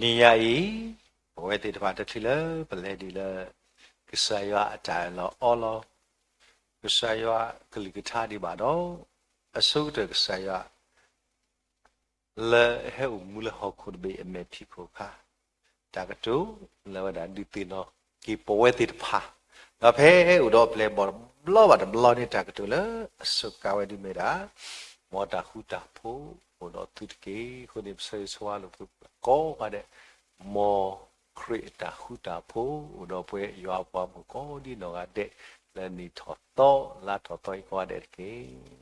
နံၤညါအံၤ ပဝဲသ့ၣ်တဖၣ်တချုးလၢပလဲၤဒံးလၢ ကစၢ်ယွၤအတၢ်အၢၣ်လီၤအီလီၤ, ကစၢ်ယွၤကလုၢ်ကထါဒံးဘၣ်ဒီး အဆိကတၢၢ်ကစၢ်ယွၤ လၢအဟဲအိၣ်မူလၢဟီၣ်ခိၣ်တဘ့ၣ်အမဲာ်ဖံးခိၣ်အခါ, တၢ်ကတိၤလၢအဝဲဒၣ်ဒုးသ့ၣ်နီၣ်က့ၤပဝဲသ့ၣ်တဖၣ်, ဒီးဖဲအိၣ်ဒီးပျဲၢ်ဘီၣ်တဘျီဘၣ်တဘျီန့ၣ် တၢ်ကတိၤလၢအစူးကါဝဲဒၣ်မ့ၢ်ဒၣ် မ်တၢ်ဃူတၢ်ဖိးအိၣ်ဒီးသုတက့ၢ်. အဃိန့ၣ် ပဆၢဂ့ၤဆၢဝါလိာ်ပှၤကိးဂၤဒဲး, မ်ခရံာ်အတၢ်ဃူတၢ်ဖိးအိၣ်ဒီးပဝဲယွၤအပှၤမုၣ်ကိးဒံနီၢ်ဂၤဒဲး လၢနံၣ်ထီၣ်သီလါထီၣ်သီအံၤကိးဂၤဒဲးတက့ၢ်.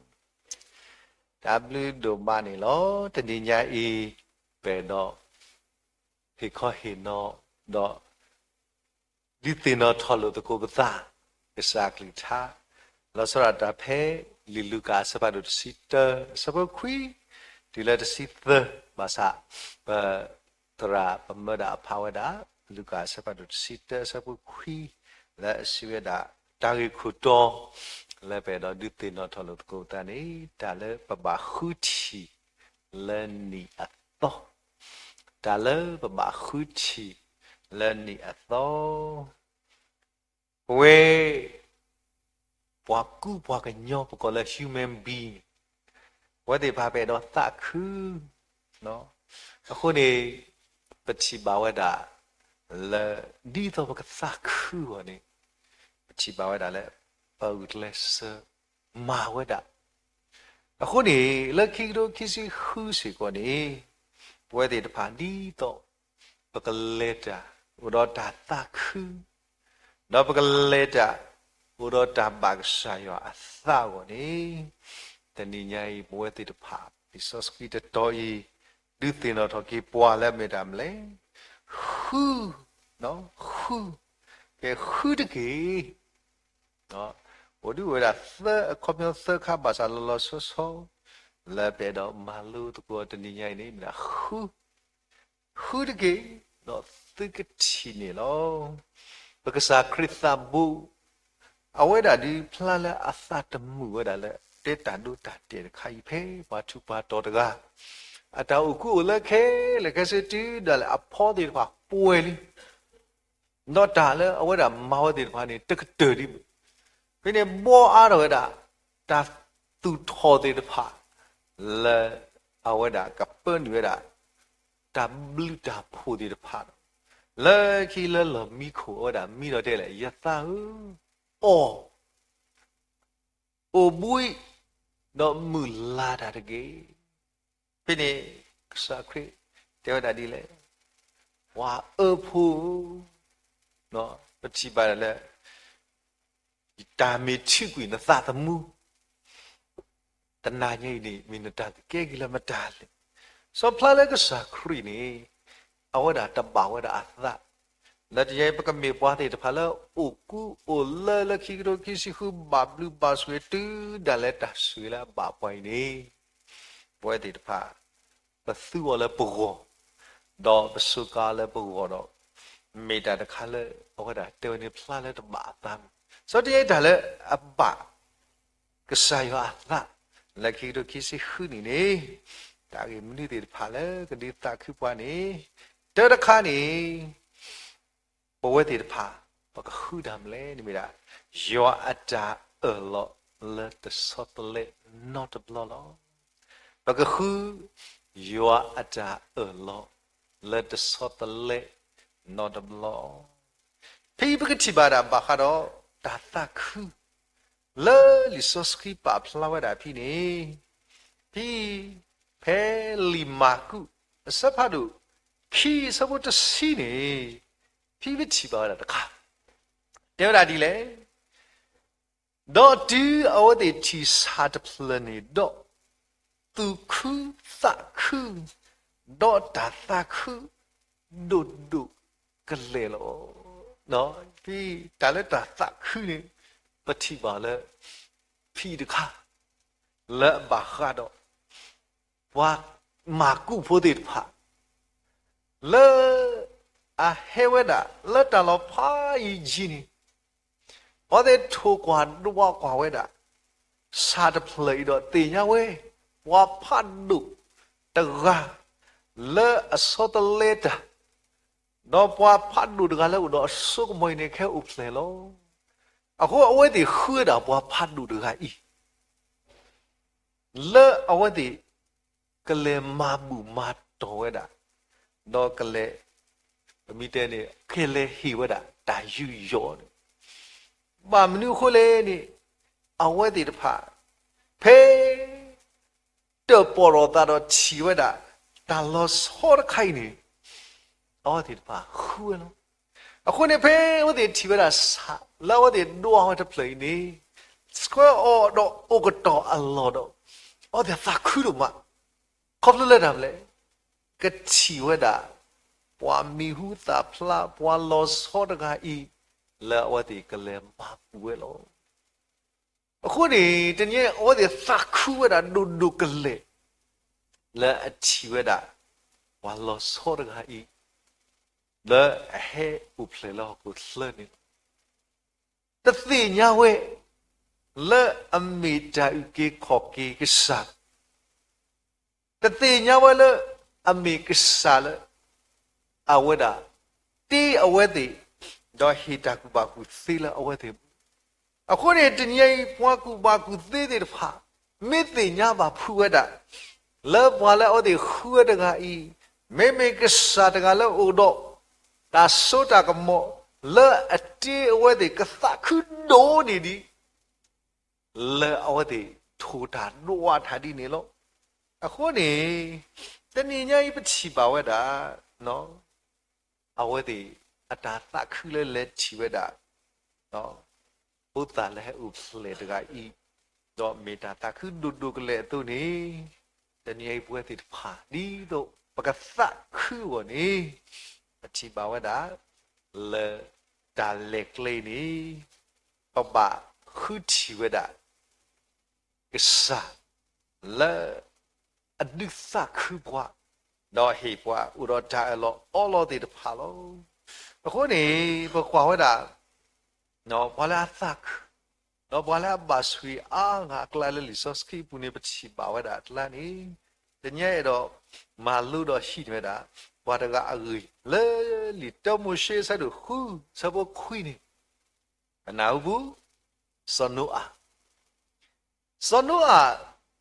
တၢ်ဘျုးဒိၣ်မးန့ၣ်လီၤ. တနံၤညါအံၤ ပအဲၣ်ဒိး ဟ့ၣ်ခီဟ့ၣ်နီၤ ဒီး ဒုးသ့ၣ်နီၣ်ထီၣ်လိာ်သကိးပသး ကစၢ်အကလုၢ်ကထါ, လီၤဆီဒၣ်တၢ်ဖဲ လံာ်လူၤကၣ်အဆၢဖးဒိၣ်တဆံတၢ အဆၢဖိခွံ တုၤလၢတဆံသၢ, ဘၣ်ဆၣ် ပသရၣ်ပမၢဒၣ်အဖးဝဲဒၣ် လူၤကၣ်အဆၢဖးဒိၣ်တဆံတၢ အဆၢဖိခွံ လၢအစံးဝဲဒၣ် တၢ်ဂ့ၢ်ခိၣ်တီ လၢပအဲၣ်ဒိးဒုးသ့ၣ်နီၣ်ထီၣ်လိာ်သကိးပသးန့ၣ် တၢ်လၢပဘၣ်ဃုထံၣ် လၢနံၣ်အသီ, တၢ်လၢပဘၣ်ဃုထံၣ် လၢနံၣ်အသီ, ပဝဲ ပှၤကူပှၤကညီ ပကိးလၢ human being န့ၣ် ပဝဲသ့ၣ်တဖၣ်ပအဲၣ်ဒိးသးခု, အဃိန့ၣ် ပထံၣ်ဘၣ်ဝဲဒၣ် လၢ ဒ်သိးပကသးခုအဂီၢ်န့ၣ် ပထံၣ်ဘၣ်ဝဲဒၣ်လၢ ပဂုာ်ကျဲးစၢးမၤဝဲဒၣ် အဃိန့ၣ် လၢခံကထိခံဆံဃုစ့ၢ်ကီးန့ၣ် ပဝဲသ့ၣ်တဖၣ်ဒ်သိး ပကလဲၤတၢ် အိၣ်ဒီးတၢ်သးခု ဒီးပကလဲၤတၢ် အိၣ်ဒီးတၢ်ဘၣ်ကစၢ်ယွၤအသးအဂီၢ်န့ၣ် တနံၤညါအံၤ ပဝဲသ့ၣ်တဖၣ် လံာ်စီဆှံတတီၤအံၤ ဒုးသ့ၣ်နီၣ်ထီၣ်က့ၤပှၤလၢအမ့ၢ်တၢ်မနုၤလဲၣ်, ဃု, ဃု, ကဲဃုတက့ၢ် အိၣ်ဒုးဝဲဒၣ်သၢ အခီပညီသၢခါ ဘၣ်ဆၣ်လီၤလီၤဆီဆီ လၢပအဲၣ်ဒိးမၤလိသကိးတနံၤညါအံၤန့ၣ် မ့ၢ်ဒၣ်ဃု, ဃုတက့ၢ်, ဒီးသုကထံၣ်န့ၣ်လီၤ. ပကစၢ်ခရံာ်သးဘိ အဝဲဒၣ်ဒုးဖျါလၢအသးတမုာ်ဝဲဒၣ်လၢ တဲတၢ်ဒိတၢ်တဲာ်တခါအံၤဖဲ ပှၤထူးပှၤတီၤတဂၤ အတၢ်အိၣ်ကူအိၣ်လၢခဲလၢာ်ခဲဆ့တုၤဒၣ်လဲာ်အဖီသ့ၣ်တဖၣ်ပှဲၤလံ ဒီးတၢ်လၢအဝဲဒၣ်မၤဝဲသ့ၣ်တဖၣ်န့ၣ် တကတၢၢ်ဒံးဘၣ်. ဖဲန့ၣ်ဘှီအါထီၣ်ဝဲဒၣ် တၢ်သူၣ်ထီၣ်သ့ၣ်တဖၣ် လၢအဝဲဒၣ်ကပၢနုာ်ဝဲဒၣ် တၢ်ဘျုးတၢ်ဖှိၣ်သ့ၣ်တဖၣ်ဒီး လၢခံလၢလီၢ်မံခိၣ်အဝဲဒၣ်မံဒီးတဲလဲၣ်, ယသးဧၢ, အီၣ် အိၣ်ဘှံး ဒီးမုၢ်လၢ်တၢ်တက့ၢ်. ဖဲန့ၣ် ကစၢ်ခရံာ်တဲဝဲဒၣ်ဒ်လဲၣ်, ပှၤအၢဖိဧၢ, ပထံၣ်ဘၣ်ဒၣ်လၢ တၢ်မ့ၢ်ထုးကွံာ်နသးသမူ တနၤညါအံၤန့ၣ် မ့ၢ်နတၢ်ကကဲက့ၤလၢမတၤလဲၣ်. စီၤဖျါလၢကစၢ်ခရံာ်န့ၣ် အဝဲဒၣ်တဘၣ်ဝဲဒၣ်အသး, လၢတယဲ ပကမ့ၢ်ပှၤသ့ၣ်တဖၣ်လၢအိၣ်ကူအိၣ်လၢလၢခံကထိခံဆံဃု ဘၣ်ဘျုးဘၣ်ဆိၣ်ဂ့ၤတုၤဒၣ်လဲာ်တၢ်ဆိၣ်ဂ့ၤလၢအဘၣ်ပှၤအံၤန့ၣ် ပဝဲသ့ၣ်တဖၣ် ပသူအီၤလၢပဂီၢ်, ဒီးပစူးကါလၢပဂီၢ်ဒီး မ့ၢ်တၢ်တခါလၢအဝဲဒၣ်တဲဝဲန့ၣ်ဖျါလၢတဘၣ်အသးမး. စီၤတယဲတၢ်လၢအဘၣ် ကစၢ်ယွၤအသး လၢခံကထိခံဆံဃုနံၣ်န့ၣ် တၢ်ဂ့ၢ်မနုၤသ့ၣ်တဖၣ်လၢကဒုးသးခုပှၤန့ၣ် တၢ်တခါန့ၣ် ပဝဲသ့ၣ်တဖၣ် ပကဃုတၢ်မနုၤလဲၣ်န့ၣ်မ့ၢ်ဒၣ် ယွၤအတၢ်အၢၣ်လီၤလၢတဆီတလဲနီတဘျီလီၤ. ပကဃု ယွၤအတၢ်အၢၣ်လီၤ လၢတဆီတလဲနီတဘျီ. ဖဲအံၤပကထံၣ်ဘၣ်ဒၣ်ဘၣ်ဃးဒီးတၢ်သးခု လၢလံာ်စီဆှံပာ်ဖျါဝဲဒၣ်ဖဲန့ၣ် ဖဲ ဖဲလံာ်မၢ်ကူး အဆၢဖးဒိၣ်ခံ အဆၢဖိတဆံန့ၣ် ဖဲပထံၣ်ဘၣ်ဝဲဒၣ်တခါ တဲဝဲဒၣ်ဒ်လဲၣ်, ဒီးတုၤအဝဲသ့ၣ်ထံၣ်ဆၣ်တဖျၢၣ်န့ၣ်ဒီး သူၣ်ခုသးခု ဒီးတၢ်သးခု ဒိၣ်ဒိၣ်ကလဲာ်လီၤ. ဖဲတၢ်လၢတၢ်သးခုန့ၣ် ပထံၣ်ဘၣ်လၢ ဖဲတခါ လၢအဘၣ်ဃးဒီး ပှၤမၢ်ကူးဖိသ့ၣ်တဖၣ် လၢအဟဲဝဲဒၣ်လၢတၢ်လီၤဖးယံၤယံၤန့ၣ် အဝဲသ့ၣ်ထိၣ်ကွၢ်ဒွးကွၢ်ဝဲဒၣ် ဆၣ်တဖျၢၣ်အံၤဒီးသ့ၣ်ညါဝဲ ပှၤဖးဒိၣ်တဂၤ လၢအဆီတလဲတၢ် ဒီးပှၤဖးဒိၣ်တဂၤလၢအိၣ်ဒီးအစိကမီၤအံၤန့ၣ် ကဟဲအိၣ်ဖျဲၣ်လီၤ. အဃိအဝဲသ့ၣ်ဃုဝဲဒၣ်ပှၤဖးဒိၣ်တဂၤအံၤ လၢအဝဲသ့ၣ် ကလဲၤမၤဘူၣ်မၤတီၢ်ဝဲဒၣ်, ဒီးကလဲၤ, ပမ့ၢ်တဲန့ၣ် ကလဲၤဟ့ၣ်ဝဲဒၣ်တၢ်ယူးယီၣ်န့ၣ်, ဘၣ်မနုၤအဃိလဲၣ်န့ၣ်, အဝဲသ့ၣ်တဖၣ် ဖဲ တၢၣ်ပီၣ်ထီၣ်သးဒီးထံၣ်ဝဲဒၣ် တၢ်လီၤဆီတခါအံၤန့ၣ်, အဝဲသ့ၣ်တဖၣ်ဃုဝဲလီၤ. အဃိန့ၣ် ဖဲအဝဲသ့ၣ်ထံၣ်ဝဲဒၣ်ဆၣ် လၢအဝဲသ့ၣ်ဒွးဝဲတဖျၢၣ်အံၤန့ၣ်, ဆှၢအီၤဒီးအိၣ်ကတီၢ်အလီၢ်ဒီး အဝဲသ့ၣ်သးခုဒိၣ်မး, ခီဖျိလၢတၢ်မနုၤလဲၣ်, ကထံၣ်ဝဲဒၣ် ပှၤမံၤဟူသၣ်ဖျါ ပှၤလီၤဆီတဂၤအံၤ လၢအဝဲသ့ၣ်ကလဲၤမၤဘူၣ်ဝဲလီၤ. အဃိန့ၣ် တနံၤအံၤ အဝဲသ့ၣ်သးခုဝဲဒၣ်ဒိၣ်ဒိၣ်ကလဲာ် လၢအထံၣ်ဝဲဒၣ် ပှၤလီၤဆီတဂၤအံၤ လၢအဟဲအိၣ်ဖျဲၣ်လၢဟီၣ်ခိၣ်ချၢန့ၣ်လီၤ. တသ့ၣ်ညါဝဲ လၢအမ့ၢ်တၢ်အုၣ်က့ၤခီၣ်က့ၤကစၢ် တသ့ၣ်ညါဝဲလၢ အမ့ၢ်ကစၢ်လၢ အဝဲဒၣ် တ့အဝဲသ့ၣ် ဒီးဟ့ၣ်တၢ်ကူၣ်ဘၣ်ကူၣ်သ့လၢအဝဲသ့ၣ်အပူၤ, အဃိန့ၣ် တနံၤအံၤ ပှၤကူၣ်ဘၣ်ကူၣ်သ့သ့ၣ်တဖၣ် မ့ၢ်သ့ၣ်ညါဘၣ်ဖုးဝဲဒၣ် လၢပှၤလၢအဝဲသ့ၣ်ဃုဝဲတဂၤအံၤ မ့မ့ၢ်ကစၢ်တဂၤလၢအိၣ်ဒီး တၢ်စိတၢ်ကမီၤ လၢအတ့အဝဲသ့ၣ်ကသးခုဒိၣ်န့ၢ်ဒံး လၢအဝဲသ့ၣ်ထိၣ်တၢ်ဒွးတၢ်ဒ်န့ၣ်လီၤ. အဃိန့ၣ် တနံၤညါအံၤပထံၣ်ဘၣ်ဝဲဒၣ် အဝဲသ့ၣ်အတၢ်သးခုလၢလဲၤထံၣ်ဝဲဒၣ် ဖိသၣ်လၢဟဲအိၣ်ဖျဲၣ်တဂၤအံၤ, ဒီးမ့ၢ်တၢ်သးခုဒိၣ်ဒိၣ်ကလဲာ်အသိးန့ၣ်, တနံၤအံၤပဝဲသ့ၣ်တဖၣ် ဒ်သိးပကသးခုအဂီၢ်န့ၣ်, ပထံၣ်ဘၣ်ဝဲဒၣ် လၢတၢ်လဲၤကျဲအံၤန့ၣ် ပဘၣ်ဃုထံၣ်ဝဲဒၣ် ကစၢ် လၢ အဒုးသးခုပှၤ, ဒီးဟ့ၣ်ပှၤအိၣ်ဒီးတၢ်အၢၣ်လီၤအီလီၤသ့ၣ်တဖၣ်လီၤ. အဃိန့ၣ် ပကွၢ်ဝဲဒၣ် ပှၤလၢအသးခု ဒီးပှၤလၢအဘၣ်ဆိၣ်ဂ့ၤအါဂၤအကျါလၢလံာ်စီဆှံအပူၤန့ၣ် ပထံၣ်ဘၣ်ဝဲဒၣ်အကျါန့ၣ်, တနံၤအံၤအဲၣ်ဒိးမၤလိဒီးဟံးန့ၢ်ဝဲဒၣ် ပှၤတဂၤအဂ့ၢ် လၢလံာ်တၢမိၤၡ့အဆၢဒိၣ်ဃု အဆၢဖိခွံန့ၣ်, ပနၢ်ဟူပူၤ စီၤနိအၤ စီၤနိအၤ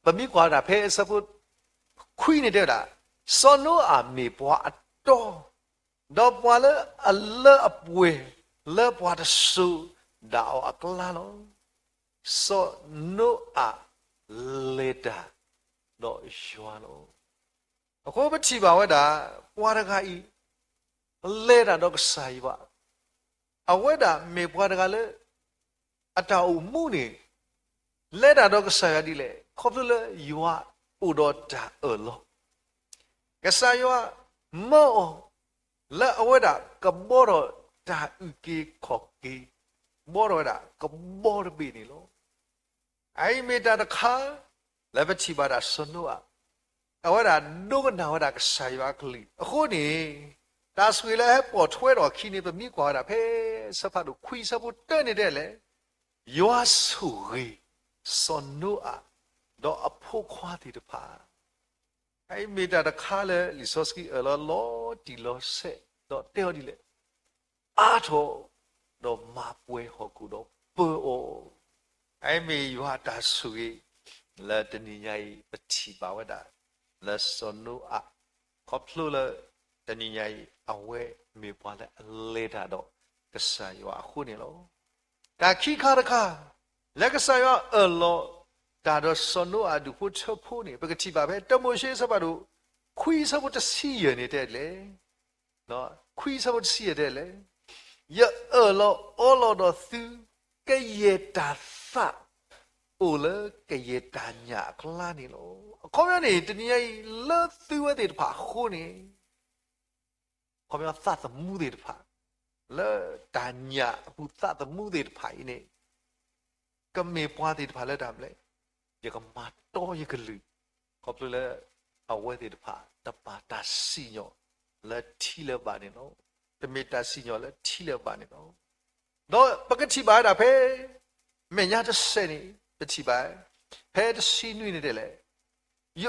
ပမ့ၢ်ကွၢ်ဝဲဒၣ်ဖဲအဆၢဖိ ခွံန့ၣ်တဲဝဲဒၣ်, စီၤနိအၤမ့ၢ်ပှၤအတီ, ဒီးပှၤလၢအလၢအပှဲၤ လၢပှၤတစိၤဒၣ်အီၤအကျါလီၤ. စီၤနိအၤ လဲၤတၢ်ဒီးယွၤလီၤ. အဃိပထံၣ်ဘၣ်ဝဲဒၣ် ပှၤတဂၤအံၤ လဲၤတၢ်ဒီးကစၢ်ယွၤ, အဝဲဒၣ်မ့ၢ်ပှၤတဂၤလၢ အတၢ်အိၣ်မူန့ၣ် လဲၤတၢ်ဒီးကစၢ်ယွၤဒ်လဲၣ်, ခီဖျိလၢယွၤအိၣ်ဒီးတၢ်အၢၣ်လီၤ, ကစၢ်ယွၤမၢအီၤ လၢအဝဲဒၣ်ကဘှီထီၣ်တၢ်အုၣ်က့ၤခီၣ်က့ၤ, ဘှီထီၣ်ဝဲဒၣ်ကဘီတဘ့ၣ်န့ၣ်လီၤ. အအံၤမ့ၢ်တၢ်တခါ လၢပထံၣ်ဘၣ်ဒၣ်စီၤနိအၤ အဝဲဒၣ်ဒိကနၣ်ဝဲဒၣ်ကစၢ်ယွၤအကလုၢ်အဃိန့ၣ်, တၢ်ဆိၣ်ဂ့ၤလၢဟဲပိာ်ထွဲထီၣ်အခံန့ၣ် ပမ့ၢ်ကွၢ်ဝဲဒၣ်ဖဲ အဆၢဖးဒိၣ်ခွံအဆၢဖိတၢန့ၣ်တဲလဲၣ်, ယွၤဆိၣ်ဂ့ၤ စီၤနိအၤ ဒီးအဖိခွါသ့ၣ်တဖၣ် အအံၤမ့ၢ်တၢ်တခါလၢလံာ်စီဆှံအၢၣ်လီၤလီၤတံၢ်လီၤဆဲး ဒီးတဲအီၤဒ်လဲၣ်, အါထီၣ်, ဒီးမၤပှဲၤဟီၣ်ခိၣ်ဒီးပၢအီၤ, အအံၤမ့ၢ်ယွၤအတၢ်ဆိၣ်ဂ့ၤ လၢတနံၤညါအံၤ ပထံၣ်ဘၣ်ဝဲဒၣ် လၢစီၤနိအၤ, ခီဖျိလၢ တနံၤညါအံၤ အဝဲမ့ၢ်ပှၤလၢအလဲၤတၢ်ဒီးကစၢ်ယွၤအဃိန့ၣ်လီၤ. တၢ်ခံခါတခါ လၢကစၢ်ယွၤအၢၣ်လီၤတၢ်ဒီးစီၤနိအၤအဒူၣ်ဖိထၢဖိန့ၣ် ပကထံၣ်ဘၣ်ဖဲတၢမိၤၡ့အဆၢဖးဒိၣ် ခွံအဆၢဖိတဆံယဲၢ်န့ၣ်တဲလဲၣ်, ခွံအဆၢဖိတဆံယဲၢ်တဲလဲၣ်, ယအၢၣ်လီၤအီလီၤဒီးသု ကယဲၢ်တၢ်သး အိၣ်လၢကယဲၢ်တၢ်ညၣ်အကျါန့ၣ်လီၤ. အခီပညီန့ၣ် တနံၤညါအံၤ လၢသုဝဲသ့ၣ်တဖၣ်အဃိန့ၣ် ခီပညီသးသမူသ့ၣ်တဖၣ် လၢတၢ်ညၣ်အပူၤသးသမူသ့ၣ်တဖၣ်အံၤန့ၣ် ကမ့ၢ်ပှၤသ့ၣ်တဖၣ်လၢတၢ်မနုၤလဲၣ်, ယကမၤတီယကလုၢ်, ခီဖျိလၢ အဝဲသ့ၣ်တဖၣ် တမ့ၢ်တၢ်စံၣ်ညီၣ်လၢထံလၢဘၣ်န့ၣ်လီၤ. တမ့ၢ်တၢ်စံၣ်ညီၣ်လၢထံလၢဘၣ်န့ၣ်လီၤ. ဒီးပကထံၣ်ဘၣ်ဝဲဒၣ်ဖဲ မဲာ်ညါတစဲးန့ၣ် ပထံၣ်ဘၣ် ဖဲတဆံနွံန့ၣ်တဲလဲၣ်, ယ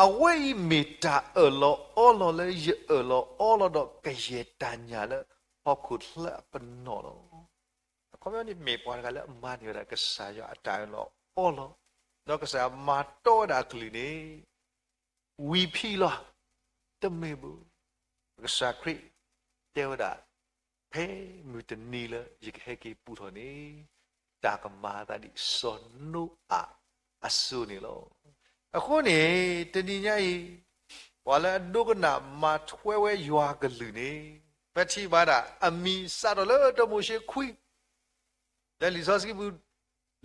အဝဲအံၤမ့ၢ်တၢ်အၢၣ်လီၤအီလီၤလၢယအၢၣ်လီၤအီလီၤဒီးကယဲၢ်တၢ်ညၣ်လၢဟီၣ်ခိၣ်ချၢအပနီၣ်လီၤ. အခီပညီန့ၣ်မ့ၢ်ပှၤတဂၤလၢအမၤန့ၢ်ဝဲဒၣ်ကစၢ်ယွၤအတၢ်အၢၣ်လီၤအီလီၤ, ဒီးကစၢ်ယွၤမၤတီဝဲဒၣ်အကလုၢ်န့ၣ် ဝံၤဖဲအံၤလီၤ. တမ့ၢ်ဘၣ်. ကစၢ်ခရံာ်တဲဝဲဒၣ်, ဖဲမုၢ်တနံၤလၢယကဟဲက့ၤပူၤထီၣ်န့ၣ်, တၢ်ကမၤအသးဒ်စီၤနိအၤအစိၤန့ၣ်လီၤ. အဃိန့ၣ် တနံၤညါအံၤ ပှၤလၢအဒိကနၣ်မၤထွဲဝဲယွၤကလုၢ်န့ၣ်, ပထံၣ်ဘၣ်ဒၣ်အမံၤစးထီၣ်လၢတၢမိၤၡ့ခွံ လၢလံာ်စီဆှံပူၤ,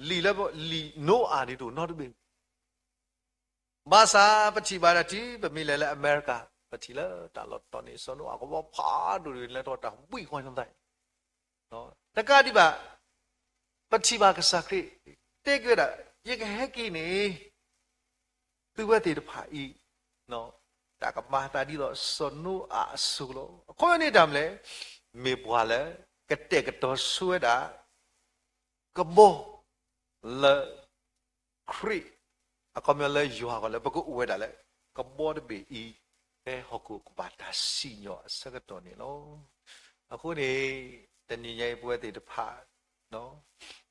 လံာ်လၢလံာ်နိအၤန့ၣ်တအိၣ်နီတဘ့ၣ်. ဘၣ်ဆၣ်ပထံၣ်ဘၣ်ဒၣ်တုၤပမ့ၢ်လဲၤလၢအမဲရကၤ, ပထံၣ်လၢတၢ်လီၢ်တတီၤန့ၣ် စီၤနိအၤကဘီဖးဒိၣ်န့ၣ် လဲၤထီၣ်တၢ်ဘှံးဃီညါသး, တကးဒံးဘၣ်, ပထံၣ်ဘၣ်ကစၢ်ခရံာ်တဲက့ၤဝဲဒၣ်, ယကဟဲက့ၤန့ၣ် သုဝဲသ့ၣ်တဖၣ်အံၤ တၢ်ကမၤအသးဒ်သိးစီၤနိအၤအစိၤလီၤ. အခီပညီန့ၣ်တၢ်မနုၤလဲၣ်, မ့ၢ်ပှၤလၢကတဲာ်ကတီၤဆိဝဲဒၣ် ကဘီ လၢ ခရံာ်, အခီပညီလၢယွၤအဂီၢ်လၢပကအိၣ်ဝဲဒၣ်လၢ ကဘီတဘ့ၣ်အံၤ ဖဲဟီၣ်ခိၣ်ကဘၣ်တၢ်စံၣ်ညီၣ်အဆၢကတီၢ်န့ၣ်လီၤ. အဃိန့ၣ် တနံၤညါအံၤပဝဲသ့ၣ်တဖၣ်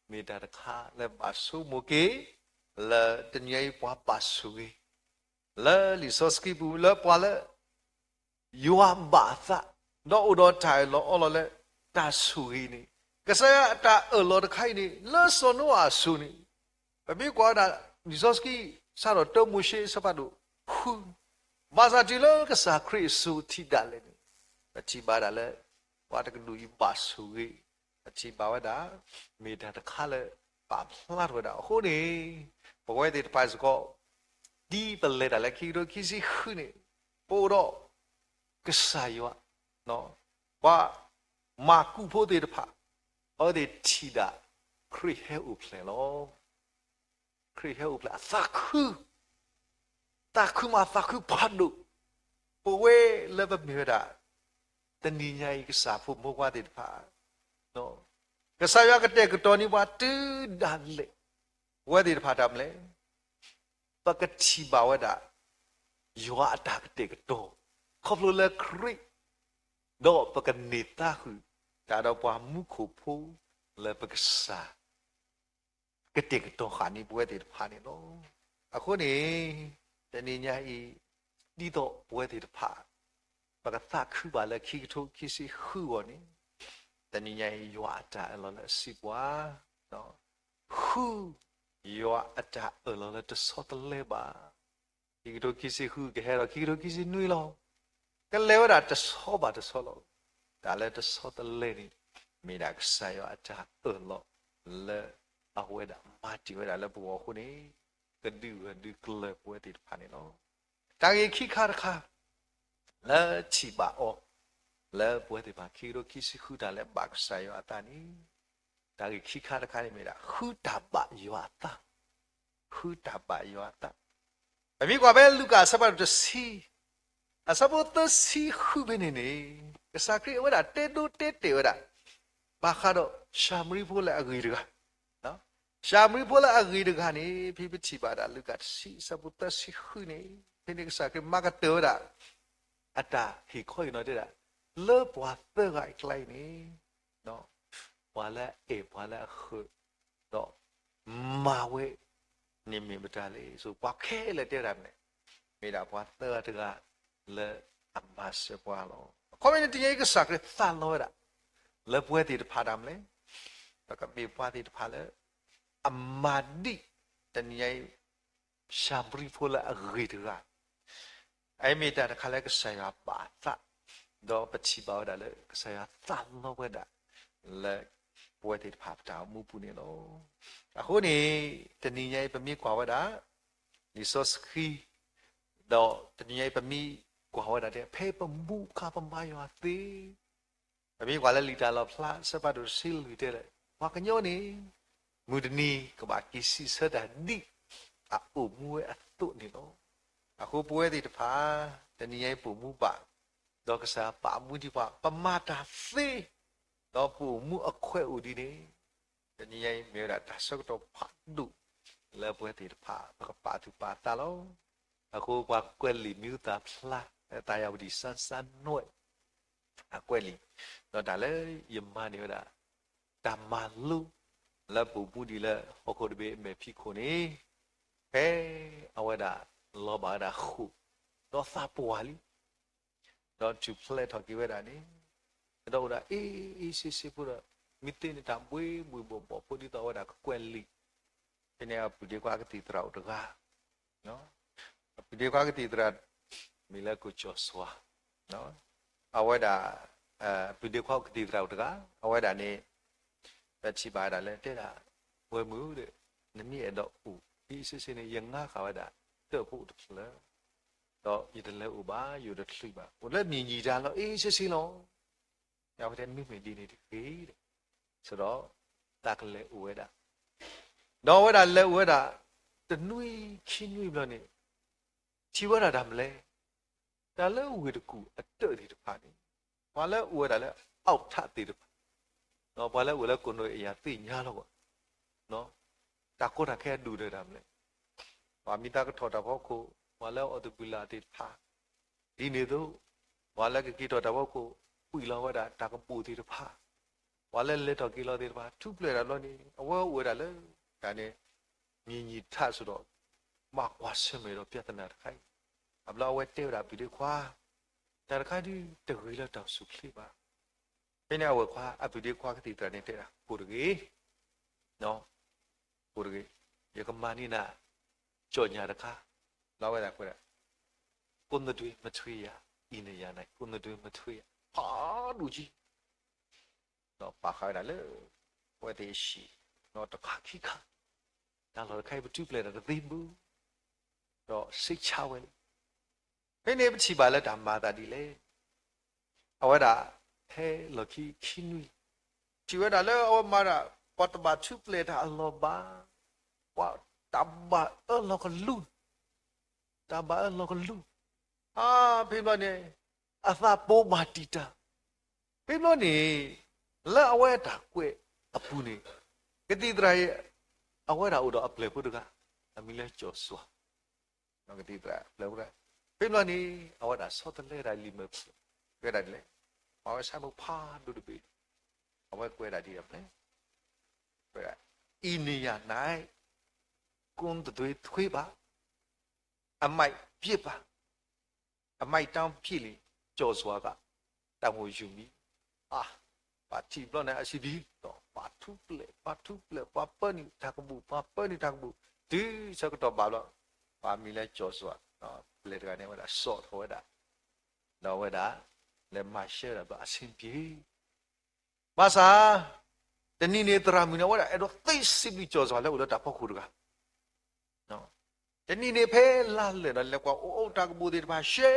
မ့ၢ်တၢ်တခါလၢဘၣ်ဆိကမိၣ်က့ၤ လၢတနံၤညါအံၤပှၤဘၣ်ဆိၣ်ဂ့ၤ လၢလံာ်စီဆှံပူၤ လၢပှၤလၢ ယွၤဘၣ်အသး, ဒီးအိၣ်ဒီးတၢ်အၢၣ်လီၤအီလီၤလၢတၢ်ဆိၣ်ဂ့ၤန့ၣ်, ကစၢ်ယွၤအတၢ်အၢၣ်လီၤတခါအံၤန့ၣ် လၢစီၤနိအၤအစိၤန့ၣ်, ပမ့ၢ်ကွၢ်ဝဲဒၣ် လံာ်စီဆှံ စးထီၣ်တၢမိၤၡ့အဆၢဖးဒိၣ်ဃု, ဘၣ်ဆၣ်တုၤလၢကစၢ်ခရံာ်အစိၤထံးဒၣ်လဲာ်န့ၣ်, ပထံၣ်ဘၣ်ဒၣ်လၢ ပှၤတကဒူၣ်အံၤဘၣ်ဆိၣ်ဂ့ၤ, ပထံၣ်ဘၣ်ဝဲဒၣ် မ့ၢ်တၢ်တခါလၢ ပာ်ဖျါထီၣ်ဝဲဒၣ်. အဃိန့ၣ် ပဝဲသ့ၣ်တဖၣ်စ့ၢ်ကီး ဒ်ပလဲၤတၢ်လၢခံကထိခံဆံဃုန့ၣ်, ပအိၣ်ဒီး ကစၢ်ယွၤ, ပှၤမၤကူၣ်ဖိသ့ၣ်တဖၣ် အဝဲသ့ၣ်ထံၣ်ဒၣ် ခရံာ်ဟဲအိၣ်ဖျဲၣ်လီၤ. ခရံာ်ဟဲအိၣ်ဖျဲၣ်အသးခု, သးခုမးသးခုဖးဒိၣ်, ပဝဲလၢပမ့ၢ်ဝဲဒၣ် တနံၤညါအံၤကစၢ်ဖိမုၣ်ဖိခွါသ့ၣ်တဖၣ်, ကစၢ်ယွၤကတဲာ်ကတီၤန့ၢ်ပှၤတုၤဒၣ်လဲာ်, ပဝဲသ့ၣ်တဖၣ်တၢ်မနုၤလဲၣ် ပကထံၣ်ဘၣ်ဝဲဒၣ် ယွၤအတၢ်ကတဲာ်ကတီၤ ခီဖျိလၢခရံာ်, ဒီးပကန့ၢ်သးဃုာ်တၢ်ဒီးပှၤမူခိၣ်ဖိ လၢပကစၢ် ကတဲာ်ကတီၤဃာ်န့ၢ်ပဝဲသ့ၣ်တဖၣ်န့ၣ်လီၤ. အဃိန့ၣ် တနံၤညါအံၤ ဒ်သိးပဝဲသ့ၣ်တဖၣ် ပကသးခုဘၣ်လၢခံကထိခံဆံဃုအဂီၢ်န့ၣ်, တနံၤညါအံၤ ယွၤအတၢ်အၢၣ်လီၤလၢအစံးပှၤ ဃု ယွၤအတၢ်အၢၣ်လီၤလၢတဆီတလဲဘၣ်. ခံကထိခံဆံဃုကဟဲဒီးခံကထိခံဆံနွံလီၤ. ကလဲၤဝဲဒၣ်တဆီဘၣ်တဆီလီၤ. တၢ်လၢတဆီတလဲန့ၣ် မ့ၢ်ဒၣ်ကစၢ်ယွၤအတၢ်အၢၣ်လီၤလၢအဝဲဒၣ်မၤတ့ၢ်ဝဲဒၣ်လၢပဂီၢ်အဃိန့ၣ်, ကဒုးဂၢၢ်ဒုးကျၢၤပဝဲသ့ၣ်တဖၣ်န့ၣ်လီၤ. တၢ်ဂ့ၢ်ခံခါတခါ လၢထံၣ်ဘၣ်အီၤ လၢပဝဲသ့ၣ်တဖၣ်ခံကထိခံဆံဃုတၢ်လၢဘၣ်ကစၢ်ယွၤအသးန့ၣ်, တၢ်ဂ့ၢ်ခံခါတခါန့ၣ်မ့ၢ်ဒၣ် ဃုတၢ်ဘၣ်ယွၤအသး, ဃုတၢ်ဘၣ်ယွၤအသး. ပမ့ၢ်ကွၢ်ဖဲလူၤကၣ်အဆၢဖးဒိၣ်တဆံ အဆၢဖိသၢဆံဃုဖဲန့ၣ်န့ၣ်, ကစၢ်ခရံာ်အဝဲဒၣ်တဲဒိတဲတဲာ်ဝဲဒၣ် ဘၣ်ဃးဒီးၡၤမရံဖိလၢအဂ့ၤတဂၤ ၡၤမရံဖိလၢအဂ့ၤတဂၤန့ၣ် ဖဲပထံၣ်ဘၣ်ဒၣ်လူၤကၣ်တဆံအဆၢဖိသၢဆံဃုန့ၣ်, ဖဲန့ၣ်ကစၢ်ခရံာ်မၤကတၢၢ်ဝဲဒၣ် အတၢ်ဟ့ၣ်ခီဟ့ၣ်နီၤတဲဒၣ် လၢပှၤသၢဂၤအကျါအံၤန့ၣ် ပှၤလၢအအဲၣ်ပှၤလၢအဃၢၤ ဒီးမၤဝဲန့ၣ်မ့ၢ်မတၤလဲၣ်. ဆိပှၤခဲလၢာ်တဲဝဲဒၣ်မနုၤလဲၣ်, မ့ၢ်ဒၣ်ပှၤသၢဂၤတဂၤလၢအမၤစၢၤပှၤလီၤ. အခီပညီန့ၣ် တနံၤညါအံၤကစၢ်ခရံာ်သးလီဝဲဒၣ် လၢပဝဲသ့ၣ်တဖၣ်တၢ်မနုၤလဲၣ်, ပကမ့ၢ်ပှၤသ့ၣ်တဖၣ်လၢ အမၤဒ် တနံၤညါအံၤ ၡၤမရံဖိလၢအဂ့ၤတဂၤ အအံၤမ့ၢ်တၢ်တခါလၢကစၢ်ယွၤဘၣ်အသး, ဒီးပထံၣ်ဘၣ်ဝဲဒၣ်လၢကစၢ်ယွၤသးလီဝဲဒၣ် လၢပဝဲသ့ၣ်တဖၣ်ပတၢ်အိၣ်မူပူၤန့ၣ်လီၤ. အဃိန့ၣ် တနံၤညါအံၤပမ့ၢ်ကွၢ်ဝဲဒၣ် လံာ်စီဆှံ ဒီးတနံၤညါအံၤပမ့ၢ်ကွၢ်ဝဲဒၣ်တဲ ဖဲပမူခါပမၤယွၤသ့ ပမ့ၢ်ကွၢ်လၢလံာ်တၢ်လီၣ်ဖျါ အဆၢဖးဒိၣ်တဆံလွံၢ်တဲလၢ ပှၤကညီန့ၣ် မုၢ်တနံၤကဘၣ်က့ၤစံးဆၢတၢ်ဒ်အအိၣ်မူဝဲအသိးန့ၣ်လီၤ. အဃိပဝဲသ့ၣ်တဖၣ် တနံၤညါအံၤပအိၣ်မူဘၣ် ဒီးကစၢ်ယွၤပာ်မူဒံးပှၤ ပမၤတၢ်သ့ ဒီးပအိၣ်မူအခွဲးအိၣ်ဒ်န့ၣ် တနံၤညါအံၤမ့ၢ်ဝဲဒၣ်တၢ်ဆၢကတီၢ်ဖးဒိၣ် လၢပဝဲသ့ၣ်တဖၣ် ပကပာ်သူၣ်ပာ်သးလီၤ. အဃိပှၤကွဲးလံာ်မံၤဟူသၣ်ဖျါ သးယၤဝတံၣ်စၢ်စၢ်နွဲၣ် အကွဲးလံာ်, ဒီးတၢ်လၢယမၤန့ၢ်ဝဲဒၣ် တၢ်မၤလိလၢပအိၣ်မူဒံးလၢဟီၣ်ခိၣ်တဘ့ၣ်အမဲာ်ဖံးခိၣ်န့ၣ်, ဖဲအဝဲဒၣ်လီၤဘၣ်ဝဲဒၣ်ဃိာ်, ဒီးသးပှၢ်လံ ဒီးထူၣ်ဖျဲးထီၣ်က့ၤဝဲဒၣ်န့ၣ်, ဒီးအိၣ်ဒၣ်အ့ၣ်အ့ၣ်ဆ့ဆ့ဖိဒီး မ့ၢ်သ့န့ၣ်တၢ်ဘှ့ဘှ့ဘှီၣ်ဘှီၣ်ဖိဒ်သိးအဝဲဒၣ်ကကွဲးလံာ်, ဖဲန့ၣ်အပုၢ်ဒ့ခွါကသံၣ်သရၣ်အိၣ်တဂၤ, အပုၢ်ဒ့ခွါကသံၣ်သရၣ် မံၤလၢကၠီၣ်စွါ, အဝဲဒၣ် ပုၢ်ဒ့ခွါကသံၣ်သရၣ်အိၣ်တဂၤ, အဝဲဒၣ်န့ၣ် ပထံၣ်ဘၣ်ဝဲဒၣ်လၢတဲဒၣ်, ဝဲၢ်မုၣ်ဒီး နမ့ၢ်အဲၣ်ဒိးအိၣ်အ့ၣ်အ့ၣ်ဆ့ဆ့န့ၣ် ယငါဃာ်ဝဲဒၣ် တၢၣ်ဖိတဖျၢၣ်, ဒီးယတလဲၤအိၣ်ဘၣ် ယတချုးဘၣ် အိၣ်လၢမံၤယံာ်တၢ်လီၤအ့ၣ်အ့ၣ်ဆ့ဆ့လီၤ. အဝဲတဲမ့မ့ၢ်ဒ်န့ၣ်တဂ့ၤ, ဒီး သးကလဲၤအိၣ်ဝဲဒၣ်, ဒီးအဝဲဒၣ်လဲၤအိၣ်ဝဲဒၣ် တနွံခံနွံဘျီန့ၣ်, ထံၣ်ဝဲဒၣ်တၢ်မနုၤလဲၣ်, တၢ်လၢဝ့ၢ်တကူၣ်အတၢၣ်သ့ၣ်တဖၣ်န့ၣ်, ပှၤလၢအိၣ်ဝဲဒၣ်လၢအအိၣ်ထၣ်သ့ၣ်တဖၣ်, ပှၤလၢအိၣ်လၢကိးနီၣ်အံၤယၤသ့ၣ်ညါလီၤဘၣ်, တၢ်ကီတၢ်ခဲအဒိၣ်ဒီးတၢ်မနုၤလဲၣ်, ပှၤမံသးကထီၣ်တၢ်ဖီခိၣ်, ပှၤလၢအီၣ်သဘုၣ်လၢ်သ့ၣ်တဖၣ်, ဒ်န့ၣ်အသိး, ပှၤလၢကက့ၤထီၣ်တၢ်ဖီခိၣ်, ပှံၢ်လီၤဝဲဒၣ်တၢ်ကဘူၣ်သ့ၣ်တဖၣ်, ပှၤလၢလဲၤထီၣ်က့ၤလီၤသ့ၣ်တဖၣ် ထူးပှဲၤတၢ်ဘျီန့ၣ် အဝဲအိၣ်ဝဲဒၣ်လၢ တၢ်န့ၣ် မံၤယံာ်ထၣ်စ့ၢ်ဒီး ဘၣ်ကွၢ်ဆၢၣ်မဲာ်ဒီးပြဿနာတခါအံၤ, အဘျီအဝဲတဲဝဲဒၣ်အပုၢ်ဒ့ခွါ, တၢ်တခါဒုးတဂ့ၤလၢတၢ်အိၣ်ဆူၣ်အိၣ်ချ့ဘၣ်. ဖဲန့ၣ်အဝဲၢ်ခွါ အပုၢ်ဒ့ခွါကသံၣ်သရၣ်န့ၣ်တဲဒၣ် ကိၢ်တဂ့ၤ, ကိၢ်တဂ့ၤ, ယကမၤန့ၢ်နၤ ကၠီၣ်ညၣ်တခါ, လီၤဝဲဒၣ်ကွဲးဒၣ် ကိုယ်တတွင်မထွေရ အိန္ဒိယနာ ကိုယ်တတွင်မထွေရ ဖးဒိၣ်ကံ ဒီးပာ်ဃာ်ဝဲဒၣ်လၢ အဝဲသ့ၣ်အဟံၣ်, ဒီးတခါခံခါ, တၢ်လီၢ်တခါအံၤပထူးပှဲၤတၢ်တသ့ဘၣ်, ဒီးစံးဆၢဝဲလံ. ဖဲန့ၣ်ပထံၣ်ဘၣ်လၢတၢ်မၤအသးဒ်လဲၣ်. အဝဲဒၣ် ဖဲလီၢ်ခံခံနွံ, ထံၣ်ဝဲဒၣ်လၢအဝဲမၤဒၣ် ပှၤတဘၣ်ထူးပှဲၤတၢ်အလီၢ်ဘၣ်, ပှၤတၢ်ဘၣ်အၢလီၤကလူး, တၢ်ဘၣ်အၢလီၤကလူး, ဖဲဘျီန့ၣ် အသးပိာ်မၤတံာ်တာ်, ဖဲဘျီန့ၣ် လၢအဝဲတၢ်ကွဲးအပူၤန့ၣ် ကသံၣ်သရၣ်အံၤ အဝဲဒၣ်အိၣ်ဒီးအပျဲၢ်ဖိတဂၤ အမံၤလၢကၠီၣ်စွါ, ကသံၣ်သရၣ်ပျဲၢ်ဖိတဂၤ, ဖဲဘျီန့ၣ် အဝဲဒၣ်ဆီတလဲဒၣ်လံာ်မဲာ်ဖျၢၣ်, ဝဲဒၣ်ဒ်လဲၣ်, ပှၤဝဲဆၢမုၢ်ဖးဒိၣ်တဘ့ၣ်, အဝဲကွဲးဒၣ်ဒ်လဲၣ်, ကွဲးဒၣ် အိန္ဒိယနာ ကိုယ်တတွင်ထွေပါ, အမိုက်ပစ်ပါ, အမိုက်တန်းပစ်လေ, ကၠီၣ်စွါက တၢ်မိၣ်ယူၤမံၤ, အါ, ပှၤထံၣ်ဘျီန့ၣ် အစံးဘံၣ်ဒီး ပှၤထူးပှဲၤ, ပှၤထူးပှဲၤ, ပှၤပၢနုာ်တၢ်ကဘူၣ်, ပှၤပၢနုာ်တၢ်ကဘူၣ်, တုၤဆၢကတီၢ်ဘၣ်ဘျီ, ပှၤမံၤလၢကၠီၣ်စွါ, ပျဲၢ်တဂၤန့ၣ် အဝဲဒၣ်စိာ်ထီၣ်ဝဲဒၣ်, ဒီးအဝဲဒၣ် လဲၤမၤရှဲဝဲဒၣ်ဘျီအဆင်ပြေ ဘၣ်ဆၣ် တနံၤန့ၣ်သရၣ်မုၣ်န့ၣ် အဝဲဒၣ်အဲၣ်ဒိးသ့စံးဘျုးကၠီၣ်စွါလၢအိၣ်လၢတၢ်ဖီခိၣ်တဂၤ, တနံၤန့ၣ်ဖဲလါလဲၢ်ဒီး လဲၤကွၢ်အိၣ်အိၣ်တၢ်ကဘူၣ်သ့ၣ်တဖၣ်ရှဲ,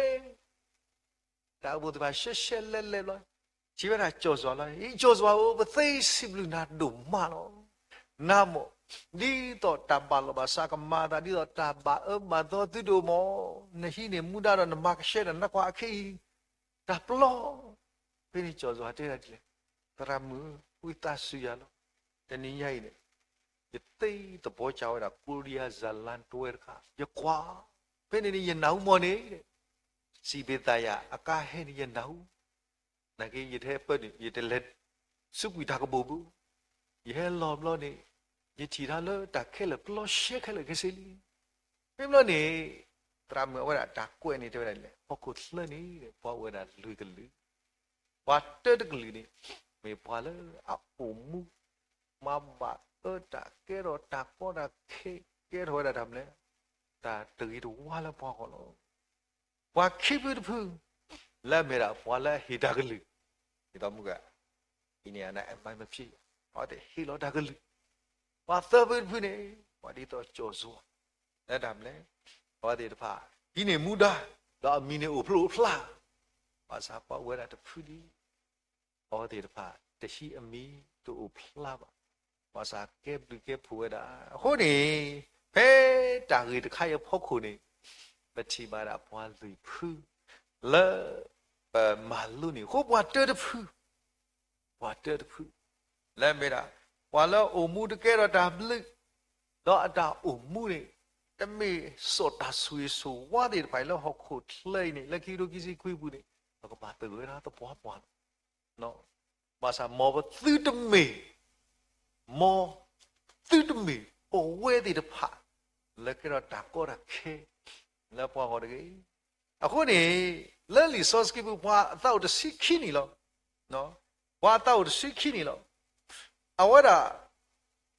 တၢ်ကဘူၣ်သ့ၣ်တဖၣ်ရှဲရှဲလဲလဲဘျီ, ထံၣ်ဝဲဒၣ်ကၠီၣ်စွါလီၤ, ကၠီၣ်စွါဧၢ, ပသ့စံးဘျုးနၤဒိၣ်မးလီၤ. နၤမ့ၢ် ဒ်သိးတၢ်ဘၣ်လီၤဘၣ်စးကမၤအသး ဒ်သိးတၢ်ဘၣ်အၢဘၣ်သီသုဒိၣ်မး, နဟံးန့ၢ်မူဒါဒီးနမၤကဆှဲဒီးနကွၢ်အခ့အံၤ တၢ်ပျီ ဖဲန့ၣ်ကၠီၣ်စွါတဲဒၣ်ဒ်လဲၣ်, သရၣ်မုၣ်ဧၢ, ဝံသးစူၤယၤလီၤ. တနံၤညါအံၤန့ၣ် ယသ့သဘီကၢဝဲဒၣ် ကိရံယါစၢ်လါတွဲတခါ, ယကွၢ်, ဖဲန့ၣ်န့ၣ် ယနၢ်ဟူမ့ၢ်န့ၣ်, စံးဘ့သးယၤ အကါဟဲန့ၣ် ယနၢ်ဟူ, နာ်က့ ယတဟဲပၢနုာ် ယတလဲၤ စူးကွံာ်တၢ်ကဘူၣ်ဘၣ်, ယဟဲလီၤဘျီန့ၣ် ယထံၣ်တၢ်လၢတၢ်ခဲလၢာ်ပျီရှဲခဲလၢာ်ခဲဆ့လံ. ဖဲဘျီန့ၣ် သရၣ်မုၣ်အဝဲဒၣ်တၢ်ကွဲးန့ၣ် တဲဝဲဒၣ်ဒ်လဲၣ်, ဟီၣ်ခိၣ်ချၢန့ၣ် ပှၤအိၣ်ဝဲဒၣ်လွံၢ်ကလုာ်, ပှၤတၢတကလုာ်န့ၣ် မ့ၢ်ပှၤလၢအအိၣ်မူ မၤဘၣ်အၢတၢ်ကဲထီၣ်တၢ်ကီတၢ်ခဲ ကဲထီၣ်ဝဲဒၣ်တၢ်မနုၤလဲၣ်, တၢ်တဂ့ၤတဝါလၢပှၤဂီၢ်လီၤ. ပှၤခံဖုတဖု လၢအမ့ၢ်ဒၣ်ပှၤလၢအဟ့ၣ်တၢ်ကလုၢ်, ဒ်သိးမုၢ်ဂၤ အံၤန့ၣ် အနၢ်အမၤမ့ၢ်ဖံး, အဝဲသ့ၣ်ဟ့ၣ်လီၤတၢ်ကလုၢ်, ပှၤသၢဖုတဖုန့ၣ် ပှၤဒ်သိးကၠီၣ်စွါ, လၢတၢ်မနုၤလဲၣ်, အဝဲသ့ၣ်တဖၣ် ဟံးန့ၢ်မူဒါ ဒီးအမံၤန့ၣ်အိၣ်ဖျိအိၣ်ဖျါ, ဘၣ်ဆၣ်ပှၤအိၣ်ဝဲဒၣ်တဖုဒံး အဝဲသ့ၣ်တဖၣ် တဟံးအမံၤတအိၣ်ဖျါဘၣ်, ဘၣ်ဆၣ်ကဲဘျုးကဲဖှိၣ်ဝဲဒၣ်. အဃိန့ၣ် ဖဲတၢ်ဂ့ၢ်တခါအံၤအဖီခိၣ်န့ၣ် ပထံၣ်ဘၣ်ဒၣ်ပှၤလွံၢ်ဖု လၢ ပမၤလိန့ၣ် အဃိပှၤတၢတဖု ပှၤတၢတဖု လၢမ့ၢ်ဒၣ် ပှၤလၢအိၣ်မူတကဲထီၣ်တၢ်ဘျုး, ဒီးအတၢ်အိၣ်မူန့ၣ် တမ့ၢ်စိာ်တၢ်ဆိၣ်ဂ့ၤဆိၣ်ဝါသ့ၣ်တဖၣ်အံၤလၢဟီၣ်ခိၣ်ချၢအံၤန့ၣ် လၢခံကထိခံဆံခွံအပူၤန့ၣ် ပကဘၣ်သဂၢၢ်ဝဲဒၣ်သပှၢ်ပှၢ်လီၤ. ဘၣ်ဆၣ်မ်ပသုတမ့ၢ် မ်သုတမ့ၢ်ပဝဲသ့ၣ်တဖၣ် လၢကဲထီၣ်တၢ်ကီတၢ်ခဲ လၢပှၤဂီၢ်တဂ့ၤ. အဃိန့ၣ် လၢလံာ်စီဆှံပူၤ ပှၤအသးအိၣ်တဆံခံနံၣ်လီၤ. ပှၤအသးအိၣ်တဆံခံနံၣ်လီၤ. အဝဲဒၣ်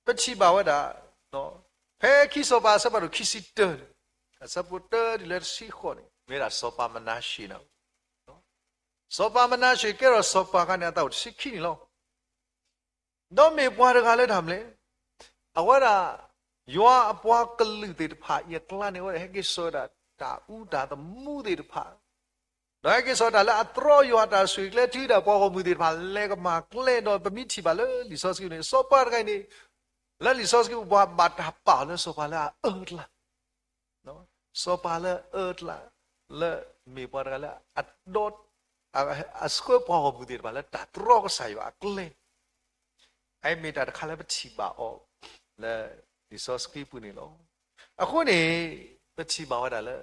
ပထံၣ်ဘၣ်ဝဲဒၣ် ဖဲခံစီၤပၤအဆၢဖးဒိၣ်ခံဆံတၢန့ၣ် အဆၢဖိတၢတုၤလၢတဆံဃိးန့ၣ် မ့ၢ်ဒၣ်စီၤပၤမနၤၡ့န့ၣ် စီၤပၤမနၤၡ့ကဲထီၣ်စီၤပၤအခါန့ၣ် အသးအိၣ်တဆံခံနံၣ်လီၤ. ဒီးမ့ၢ်ပှၤတဂၤလၢတၢ်မနုၤလဲၣ်, အဝဲဒၣ် ယွၤအပှၤကလုာ်သ့ၣ်တဖၣ်အံၤအကျါန့ၣ် အဝဲဒၣ်ဟဲက့ၤစိာ်ဝဲဒၣ်တၢ်အူတၢ်သမူသ့ၣ်တဖၣ်, ဒီးဟဲက့ၤစိာ်တၢ်လၢအတြီယွၤအတၢ်ဆိၣ်ဂ့ၤကျဲ တုၤဒၣ်ပှၤဂီၢ်မုၢ်သ့ၣ်တဖၣ်လဲၤကမၤကျဲ ဒီးပမ့ၢ်ထံၣ်ဘၣ်လၢလံာ်စီဆှံန့ၣ် စီၤပၤတဂၤအံၤန့ၣ် လၢလံာ်စီဆှံပူၤ ပှၤဘၣ်တၢ်ပာ်အီၤလၢစီၤပၤလၢအအၢကျါ စီၤပၤလၢအအၢကျါ လၢမ့ၢ်ပှၤတဂၤလၢအဒီ အဆှၢပှၤဂီၢ်မုၢ်သ့ၣ်တဖၣ်လၢတၢ်တြီကစၢ်ယွၤအကျဲ, အအံၤမ့ၢ်တၢ်တခါလၢပထံၣ်ဘၣ်အီၤ လၢလံာ်စီဆှံပူၤန့ၣ်လီၤ. အဃိန့ၣ် ပထံၣ်ဘၣ်ဝဲဒၣ်လၢ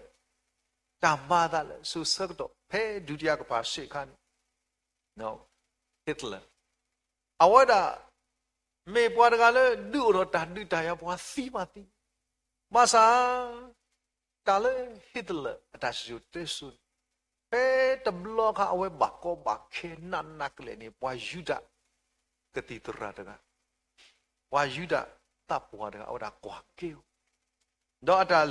တၢ်မၤအသးလၢစိၤဆၢကတီၢ် ဖဲဒုတိယကမ္ဘာစစ်အခါန့ၣ် Hitler အဝဲဒၣ် မ့ၢ်ပှၤတဂၤလၢဒုးအိၣ်ထီၣ်တၢ်ဒုးတၢ်ယၤ ပှၤသံမးသံ, ဘၣ်ဆၣ် တၢ်လၢ Hitler အတၢ်စံၣ်စိၤတဲစိၤန့ၣ် ဖဲတဘျီခါအဝဲဘၣ်ကီဘၣ်ခဲနးနးကလဲာ်န့ၣ် ပှၤယူဒၤ ကသံၣ်သရၣ်တဂၤ, ပှၤယူဒၤသးပှၢ်တဂၤ အဝဲဒၣ်ကွၢ်က့ၤအီၤ, ဒီးအတၢ်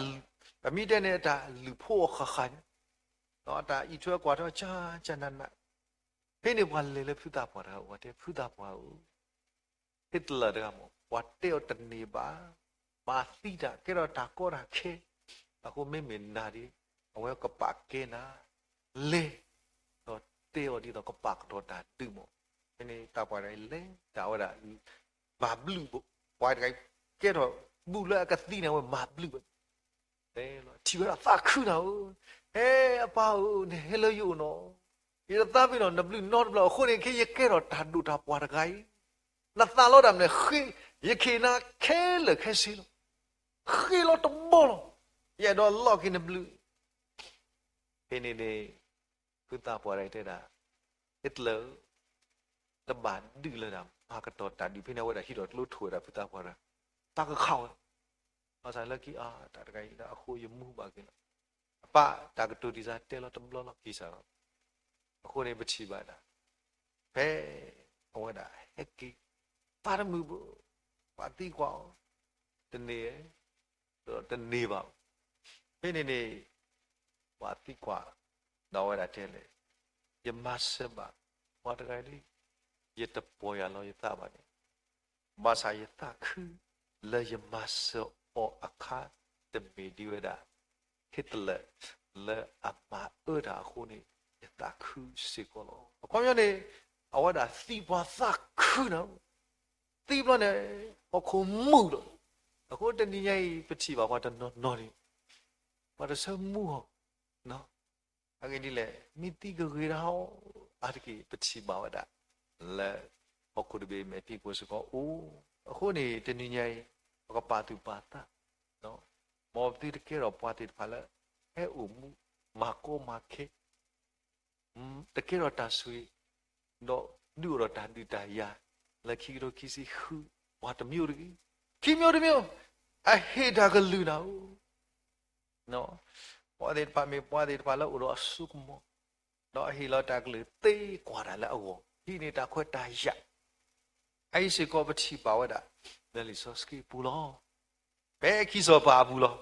ပမ့ၢ်တဲန့ၣ် အတၢ်လုၢ်ဖိအီၤဃၣ်ဃၣ်န့ၣ်, ဒီးအတၢ်အံးထွဲကွၢ်ထွဲကၠးကၠးနးနး, ဖဲန့ၣ်ပှၤလဲၤလၢဖုသးပှၢ်တဂၤအအိၣ် တဲဖုသးပှၢ်ဧၢ Hitler တဂၤမ့ၢ် ပှၤတဲအီၤတန့ၢ်ဘၣ်, မၤသံတၢ် ကဲထီၣ်တၢ်ကီတၢ်ခဲ, အဃိမ့မ့ၢ်နၤဒီး အဝဲကပာ်ကဲနၤ, လဲၤ, ဒီးတဲအီၤဒ်သိးကပာ်ကတီၤတၢ်ဒုးမ့ၢ်, ဖဲန့ၣ်သးပှၢ်တဂၤအံၤလဲၤ, တၢ်ဝဲဒၣ် မၤဘျုး, ပှၤတဂၤအံၤ ကဲထီၣ်ဘူးလၢအကသံန့ၣ် အဝဲမၤဘျုးဝဲ ထံၣ်ဝဲဒၣ်သးခုနၤဧၢ, ဟဲအပၢ်ဧၢ နဟဲလၢယအိၣ်နီၤ, ယတသးပ့ၤနီၣ်နဘျုးနီတဘျီ အဃိန့ၣ် ခဲယကဲထီၣ်တၢ်ဒိၣ်တၢ်ပှၢ်တဂၤအံၤ, နသးလီတၢ်မနုၤလဲၣ်, ယကဟ့ၣ်နၤခဲလၢာ်ခဲဆ့လီၤ, ဃ့လီၤတဘီလီၤ, ယအဲၣ်ဒိးလီၢ်က့ၤနဘျုး ဖဲန့ၣ်န့ၣ် ဖုသးပှၢ်တဂၤအံၤတဲဒၣ်, Hitler ဧၢ, တဘၣ်ဒုးလၢတၢ်မၤကတီၤတၢ်ဒုး ဖဲန့ၣ်အဝဲဒၣ်ဟံးထီၣ်ကျိထိၣ်ဝဲဒၣ်ဖုသးပှၢ်တဂၤ, သးကခးဝဲ, ဘၣ်ဆၣ်လၢခံအါ တၢ်တဂၤအံၤဒၣ်အဃိယမူဘၣ်က့ၤလီၤ, အပၢ်တၢ်ကတိၤဒ်စါတဲလီၤတဘျီလီၤက့ၤစၢ်လီၤ, အဃိန့ၣ်ပထံၣ်ဘၣ်ဒၣ်, ဖဲအဝဲဒၣ်ဟဲက့ၤ, သးတမုာ်ဘၣ်, ပှၤသံကွၢ်အီၤ, တန့ၢ် ဒီးတန့ၢ်ဘၣ်, ဖဲန့ၣ်န့ၣ် ပှၤသံကွၢ်, ဒီးအဝဲဒၣ်တဲလဲၣ်, ယမၤစၢၤဘၣ်, ပှၤတဂၤအံၤဒ်, ယတပီၢ်ယၢ်လီၤယသးဘၣ်န့ၣ်, ဘၣ်ဆၣ်ယသးခု, လၢယမၤစၢၤအီၤအခါ, တမ့ၢ်ဒ်ဝဲဒၣ် Hitler လၢအမၤအၢတၢ်အဃိန့ၣ်, ယသးခုစ့ၢ်ကီးလီၤ. အခီပညီန့ၣ်, အဝဲဒၣ်သံပှၤသးခုနၤ သံဘျီန့ၣ်, ဟီၣ်ခိၣ်မုာ်လီၤ. အဃိတနံၤညါအံၤ ပထံၣ်ဘၣ်ပှၤတနီၤနီၤန့ၣ်, ပှၤတဆၢမူအီၤ, အဂ့ၢ်ဒ်လဲၣ်, မ့ၢ်သံကဂ့ၤဒၣ်အီၤ, အါတက့ၢ်ပထံၣ်ဘၣ်ဝဲဒၣ်, လၢဟီၣ်ခိၣ်တဘ့ၣ်မဲာ်ဖံးခိၣ်စ့ၢ်ကီးအိၣ်, အဃိန့ၣ် တနံၤညါအံၤ ပကပာ်သူၣ်ပာ်သး, မ်ပသုတကဲထီၣ်ပှၤသ့ၣ်တဖၣ်လၢ ဟဲအိၣ်မူ, မၤကီမၤခဲ တကဲထီၣ်တၢ်ဆိၣ်ဂ့ၤ, ဒီးဒုးအိၣ်ထီၣ်တၢ်ဒုးတၢ်ယၤ, လၢခံကထိခံဆံဃု, ပှၤတမံၤတဂ့ၤ, ခံမံၤတမံၤ, အဟ့ၣ်တၢ်ကလုၢ်နၤဧၢ, ပှၤသ့ၣ်တဖၣ်မ့ၢ်ပှၤသ့ၣ်တဖၣ်လၢအိၣ်ဒီးအစိကမီၤ, ဒီးအဟ့ၣ်လီၤတၢ်ကလုၢ်သ့ကွၢ်တၢ်လၢအဂီၢ်, ဟံးန့ၢ်တၢ်ခွဲးတၢ်ယာ်, အအံၤစ့ၢ်ကီးပထံၣ်ဘၣ်ဝဲဒၣ်, လၢလံာ်စီဆှံပူၤလီၤ. ဖဲခံစီၤပၤအပူၤလီၤ.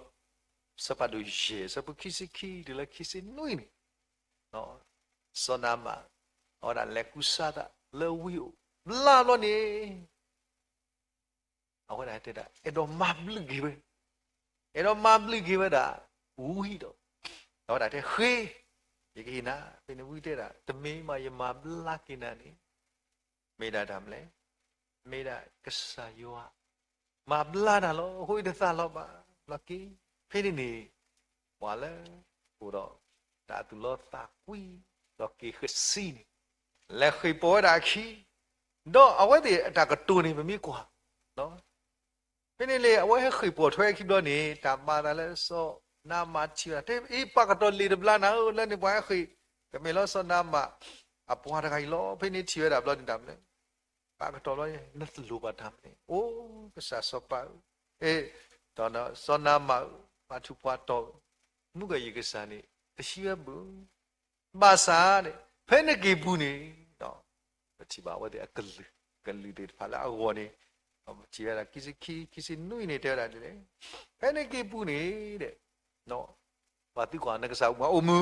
အဆၢဖးဒိၣ်ယဲၢ် အဆၢဖိခံဆံခံတုၤလၢခံဆံနွံန့ၣ်, စီၤနၤမၣ်, အဝဲဒၣ်လဲၤကူစါသးလၢဝ့ၢ်အိၣ်, ဘျါဘျီန့ၣ်, အဝဲဒၣ်တဲဒၣ် အဲၣ်ဒိးမၤဘျုးက့ၤဝဲ, အဲၣ်ဒိးမၤဘျုးက့ၤဝဲဒၣ်, ဝံၤဒီး, အဝဲဒၣ်တဲဃ့, ယကဟ့ၣ်နၤ, ဖဲန့ၣ်ဝံၤတဲဒၣ် တမ့ၢ်မးယမၤဘျါက့ၤနၤန့ၣ် မ့ၢ်ဒၣ်တၢ်မနုၤလဲၣ်, မ့ၢ်ဒၣ်ကစၢ်ယွၤ မၤဘျါနၤလီၤ, အဃိယတသးလီၤဘၣ်, လီၤက့ၤ, ဖဲန့ၣ်န့ၣ်, ပှၤလၢအိၣ်ဒီးတၢ်သူၣ်လီသးကွံ, ဒီးက့ၤဃစံန့ၣ်, လဲၤဃ့ၢ်ပိာ်ဝဲဒၣ်အခံ, ဒီးအဝဲသ့ၣ်အတၢ်ကတိၤန့ၣ် ပမ့ၢ်ကွၢ်, လၢ ဖဲန့ၣ်လံ အဝဲဟဲဃ့ၢ်ပိာ်ထွဲခံဘျီန့ၣ် တၢ်ဘၣ်သးလၢစီၤနၤအမၣ်ထံၣ်ဝဲဒၣ် တဲအ့ ပာ်ကတီၢ်လံာ်တဘျီနၤဧၢ လၢန့ၣ်ပှၤဟဲဃ့ၢ် ကမ့ၢ်လၢစီၤနၤအမၣ်အပှၤတဂၤအံၤလီၤ. ဖဲန့ၣ်ထံၣ်ဝဲဒၣ်ဘျီန့ၣ်တၢ်မနုၤလဲၣ်, ပာ်ကတီၢ်လီၤ နတလိၣ်ဘၣ်တၢ်မနုၤလဲၣ်. အိ ကစၢ်စီၤပၤဧၢ, အဲ ဒီးစီၤနၤအမၣ်ဧၢ, ပှၤထူးပှၤတီၤဧၢ, မုၣ်ကယံၤကစၢ်န့ၣ် တဟံးဝဲဘၣ် ဘၣ်ဆၣ်န့ၣ် ဖဲန့ၣ်က့ၤပူၤန့ၣ် ပထံၣ်ဘၣ်အဝဲသ့ၣ်အကလုာ်, ကလုာ်သ့ၣ်တဖၣ်လၢအဂီၢ်န့ၣ် ပထံၣ်ဝဲဒၣ်ခံဆံခံ ခံဆံနွံန့ၣ် တဲဝဲဒၣ်ဒ်လဲၣ်, ဖဲန့ၣ်က့ၤပူၤန့ၣ် ပှၤသံကွၢ်နကစၢ်အိၣ်မူ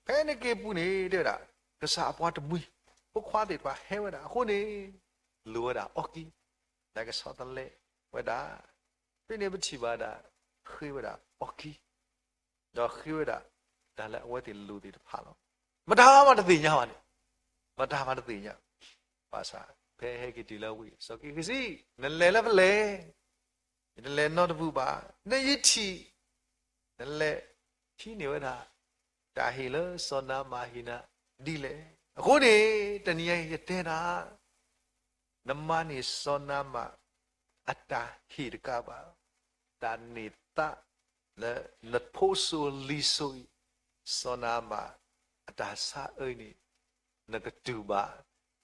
ဖဲန့ၣ်က့ၤပူၤန့ၣ် တဲဝဲဒၣ် ကစၢ်အပှၤတမှံၤ ဖိခွါသ့ၣ်တဖၣ်ဟဲဝဲဒၣ်အဃိန့ၣ် လိၣ်ဝဲဒၣ်အီၣ်ကံ လၢကဆီတလဲဝဲဒၣ်. ဖဲန့ၣ်ပထံၣ်ဘၣ်ဒၣ် ဃ့ဝဲဒၣ်အီၣ်ကံ ဒီးဃ့ဝဲဒၣ် တၢ်လၢအဝဲသ့ၣ်လိၣ်သ့ၣ်တဖၣ်လီၤ. မတၤမးတသ့ၣ်ညါဘၣ်န့ၣ်, မတၤမးတသ့ၣ်ညါ, ဘၣ်ဆၣ် ဖဲဟဲက့ၤတုၤလၢဝ့ၢ်စီၤက့ၤကစံး နလဲၤလၢဖဲလဲၣ်, ယတလဲၤနီတပူၤဘၣ်, နယထံၣ် နလဲၤဟံးန့ၢ်ဝဲဒၣ် တၢ်ဟ့ၣ်လၢစီၤနၤအမၣ်ဟ့ၣ်နၤဒ်လဲၣ်. အဃိန့ၣ် တနံၤအံၤယတဲနၤ နမၤန့ၢ်စီၤနၤအမၣ်အတၢ်ဟ့ၣ်တကးဘၣ်, တၢ်န့ၢ်သါလၢနဖိစိၤလံၤစိၤအံၤ, စီၤနၤအမၣ်အတၢ်ဆါအၢန့ၣ် နကတူၢ်ဘၣ်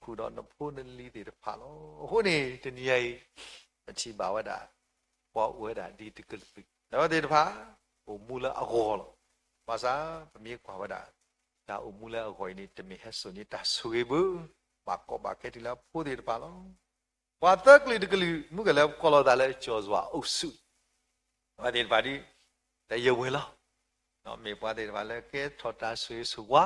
ဃုာ်ဒီးနဖိနလံၤသ့ၣ်တဖၣ်လီၤ. အဃိန့ၣ် တနံၤအံၤ ပထံၣ်ဘၣ်ဝဲဒၣ် ပှၤအိၣ်ဝဲဒၣ်ဒ်တကလုာ် ဒီးအဝဲသ့ၣ်တဖၣ် အိၣ်မူလၢအဂီၢ်လီၤ. ဘၣ်ဆၣ် ပမ့ၢ်ကွၢ်ဝဲဒၣ် တၢ်အိၣ်မူလၢအဂီၢ်အံၤန့ၣ် တမ့ၢ်ဟဲစိာ်န့ၢ်တၢ်ဆိၣ်ဂ့ၤဘၣ်, ဘၣ်ကီဘၣ်ခဲတုၤလၢအဖိသ့ၣ်တဖၣ်လီၤ. ပှၤသၢကလုာ်တကလုာ် မုၢ်ကလဲၤကိးလီၤသးလၢ ကၠီၤစွၤအုပ်စု, အဝဲသ့ၣ်တဖၣ်ဒ် တယဝဲၤလီၤ, မ့ၢ်ပှၤသ့ၣ်တဖၣ်လၢကဲထီၣ်တၢ်ဆိၣ်ဂ့ၤဆိၣ်ဝါ,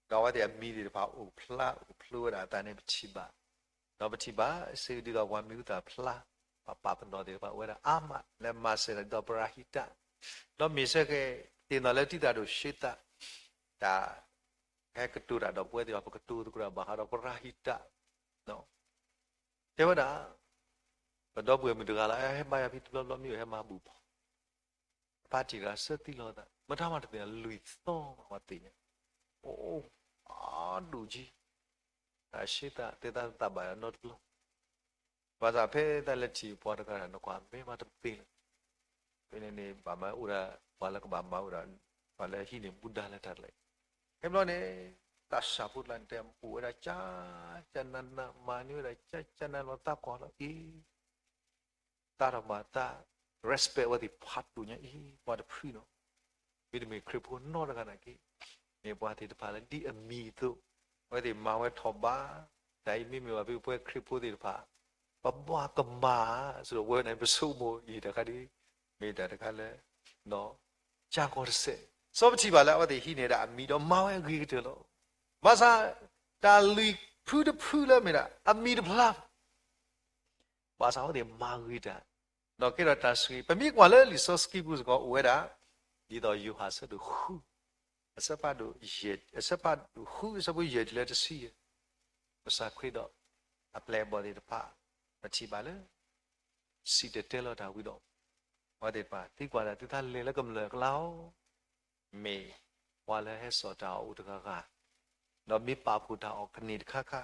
ဒီးအဝဲသ့ၣ်အမံၤသ့ၣ်တဖၣ်အိၣ်ဖျါအိၣ်ဖျိဝဲဒၣ်အသးန့ၣ်ပထံၣ်ဘၣ်, ဒီးပထံၣ်ဘၣ်စ့ၢ်ကီးဒ်သိးပှၤမံၤဟူသၣ်ဖျါ, ပှၤပာ်ပနီၣ်သ့ၣ်တဖၣ်အိၣ်ဝဲဒၣ်အါမး လၢမၤစၢၤဒ်သိးပရၤဟံးတၢ်, ဒီးမ့ၢ်စ့ၢ်ကီး သ့ၣ်နီၣ်လၢတံၤသၣ်ဒိၣ်ဆှ့သၣ်, တၢ် ဟဲကတိၤတၢ်ဒီးပဝဲသ့ၣ်တဖၣ် ပကတိၤသကိးတၢ်ဘၣ်ဃးဒီးပရၤဟံးတၢ်, တဲဝဲဒၣ် ပဒီပုၢ်ဝဲၢ်မုၣ်တဂၤလၢ ဟဲဘါယွၤဖဲတဘျီဘျီ မ့ၢ်အဟဲမၤဘူၣ်ဖီၣ်, အပၢ်တံၢ်တဂၤဆၢသံလီၤအသး မတၤမးတသ့ၣ်ညါ လွံၢ်သီမး ပှၤသ့ၣ်ညါ, အိၣ် အါဒိၣ်ကံ, တၢ်ဆှ့သၣ်တဲသးသးဘၣ်ယွၤနီတဘျီ, ဘၣ်ဆၣ်ဖဲသးလဲၤထံၣ်ပှၤတဂၤတၢ်နကွၢ်မ့ၢ်မးတသ့လၢၤ, ဖဲန့ၣ်န့ၣ် ဘၣ်မၤအိၣ်ဒၣ် ပှၤလၢကဘၣ်မၤအိၣ်ဒီး ပှၤလၢဟံးန့ၢ်မူဒါလၢတၢ်တလဲၤ, ခဲဘျီန့ၣ် သးစၢ်ဖိတဂၤန့ၣ် တဲအိၣ်ဝဲဒၣ်ကၠၢ်ကၠၢ်နးနး မၤန့ၢ်ဝဲဒၣ်ကၠၢ်ကၠၢ်နးနး သးကွၢ်လီၤအံၤ သးထီၣ်ဘၣ်သး respect ဝဲသ့ၣ်ဖးဒိၣ်ညါအံၤ ပှၤတဖုနီၤ, မ့တမ့ၢ်ခရံာ်ဖိနီတဂၤနာ်က့, မ့ၢ်ပှၤသ့ၣ်တဖၣ်လၢဒ်အမံၤအသိး, အဝဲသ့ၣ်မၤဝဲထီၣ်ဘး, တၢ်အံၤမ့မ့ၢ်ဘၣ်ဖဲပဝဲခရံာ်ဖိသ့ၣ်တဖၣ်, ပဘၣ်ကမၣ်, ဆိဝဲန့ၣ် ပဆိကမိၣ်အံၤတခါဒ်, မ့ၢ်တၢ်တခါလၢ ကၠၢ်ကီၢ်တစဲး, စီၤပထံၣ်ဘၣ်လၢအဝဲသ့ၣ်ဟံးန့ၢ်ဒၣ်အမံၤဒီးမၤဝဲအဂ့ၤကတၢၢ်လီၤ. ဘၣ်ဆၣ် တၢ်လွံၢ်ဖုတဖုလၢမ့ၢ်ဒၣ် အမံၤတဖျါ ဘၣ်ဆၣ်အဝဲသ့ၣ်မၤဂ့ၤတၢ်, ဒီးကဲထီၣ်တၢ်ဆိၣ်ဂ့ၤ, ပမ့ၢ်ကွၢ်လၢလံာ်စီဆှံပူၤစ့ၢ်ကီးအိၣ်ဝဲဒၣ်, ဒ်သိးယိၤဟၣ်အဆၢဒိၣ်ဃု, အဆၢဖးဒိၣ်ယဲၢ်, အဆၢဖးဒိၣ်ဃု အဆၢဖိယဲၢ်တုၤလၢတဆံယဲၢ်, ကစၢ်ခရံာ်ဒီးအပျဲၢ်အဘီၣ်သ့ၣ်တဖၣ်, ပထံၣ်ဘၣ်လၢ စံၣ်တဲၤတဲလီၤတၢ်ဝံၤဒီး, အဝဲသ့ၣ်တဖၣ်သံကွၢ်ဒၣ် သုသးလဲၤလၢကမျၢၢ်အကျါဧါ, မ့ၢ်ပှၤလၢဟဲစိာ်တၢ်အီၣ်အိၣ်တဂၤဂၤ, ဒီးမ့ၢ်ပာ်ဖှိၣ်တၢ်အီၣ်ကန့ၢ်တခါခါ,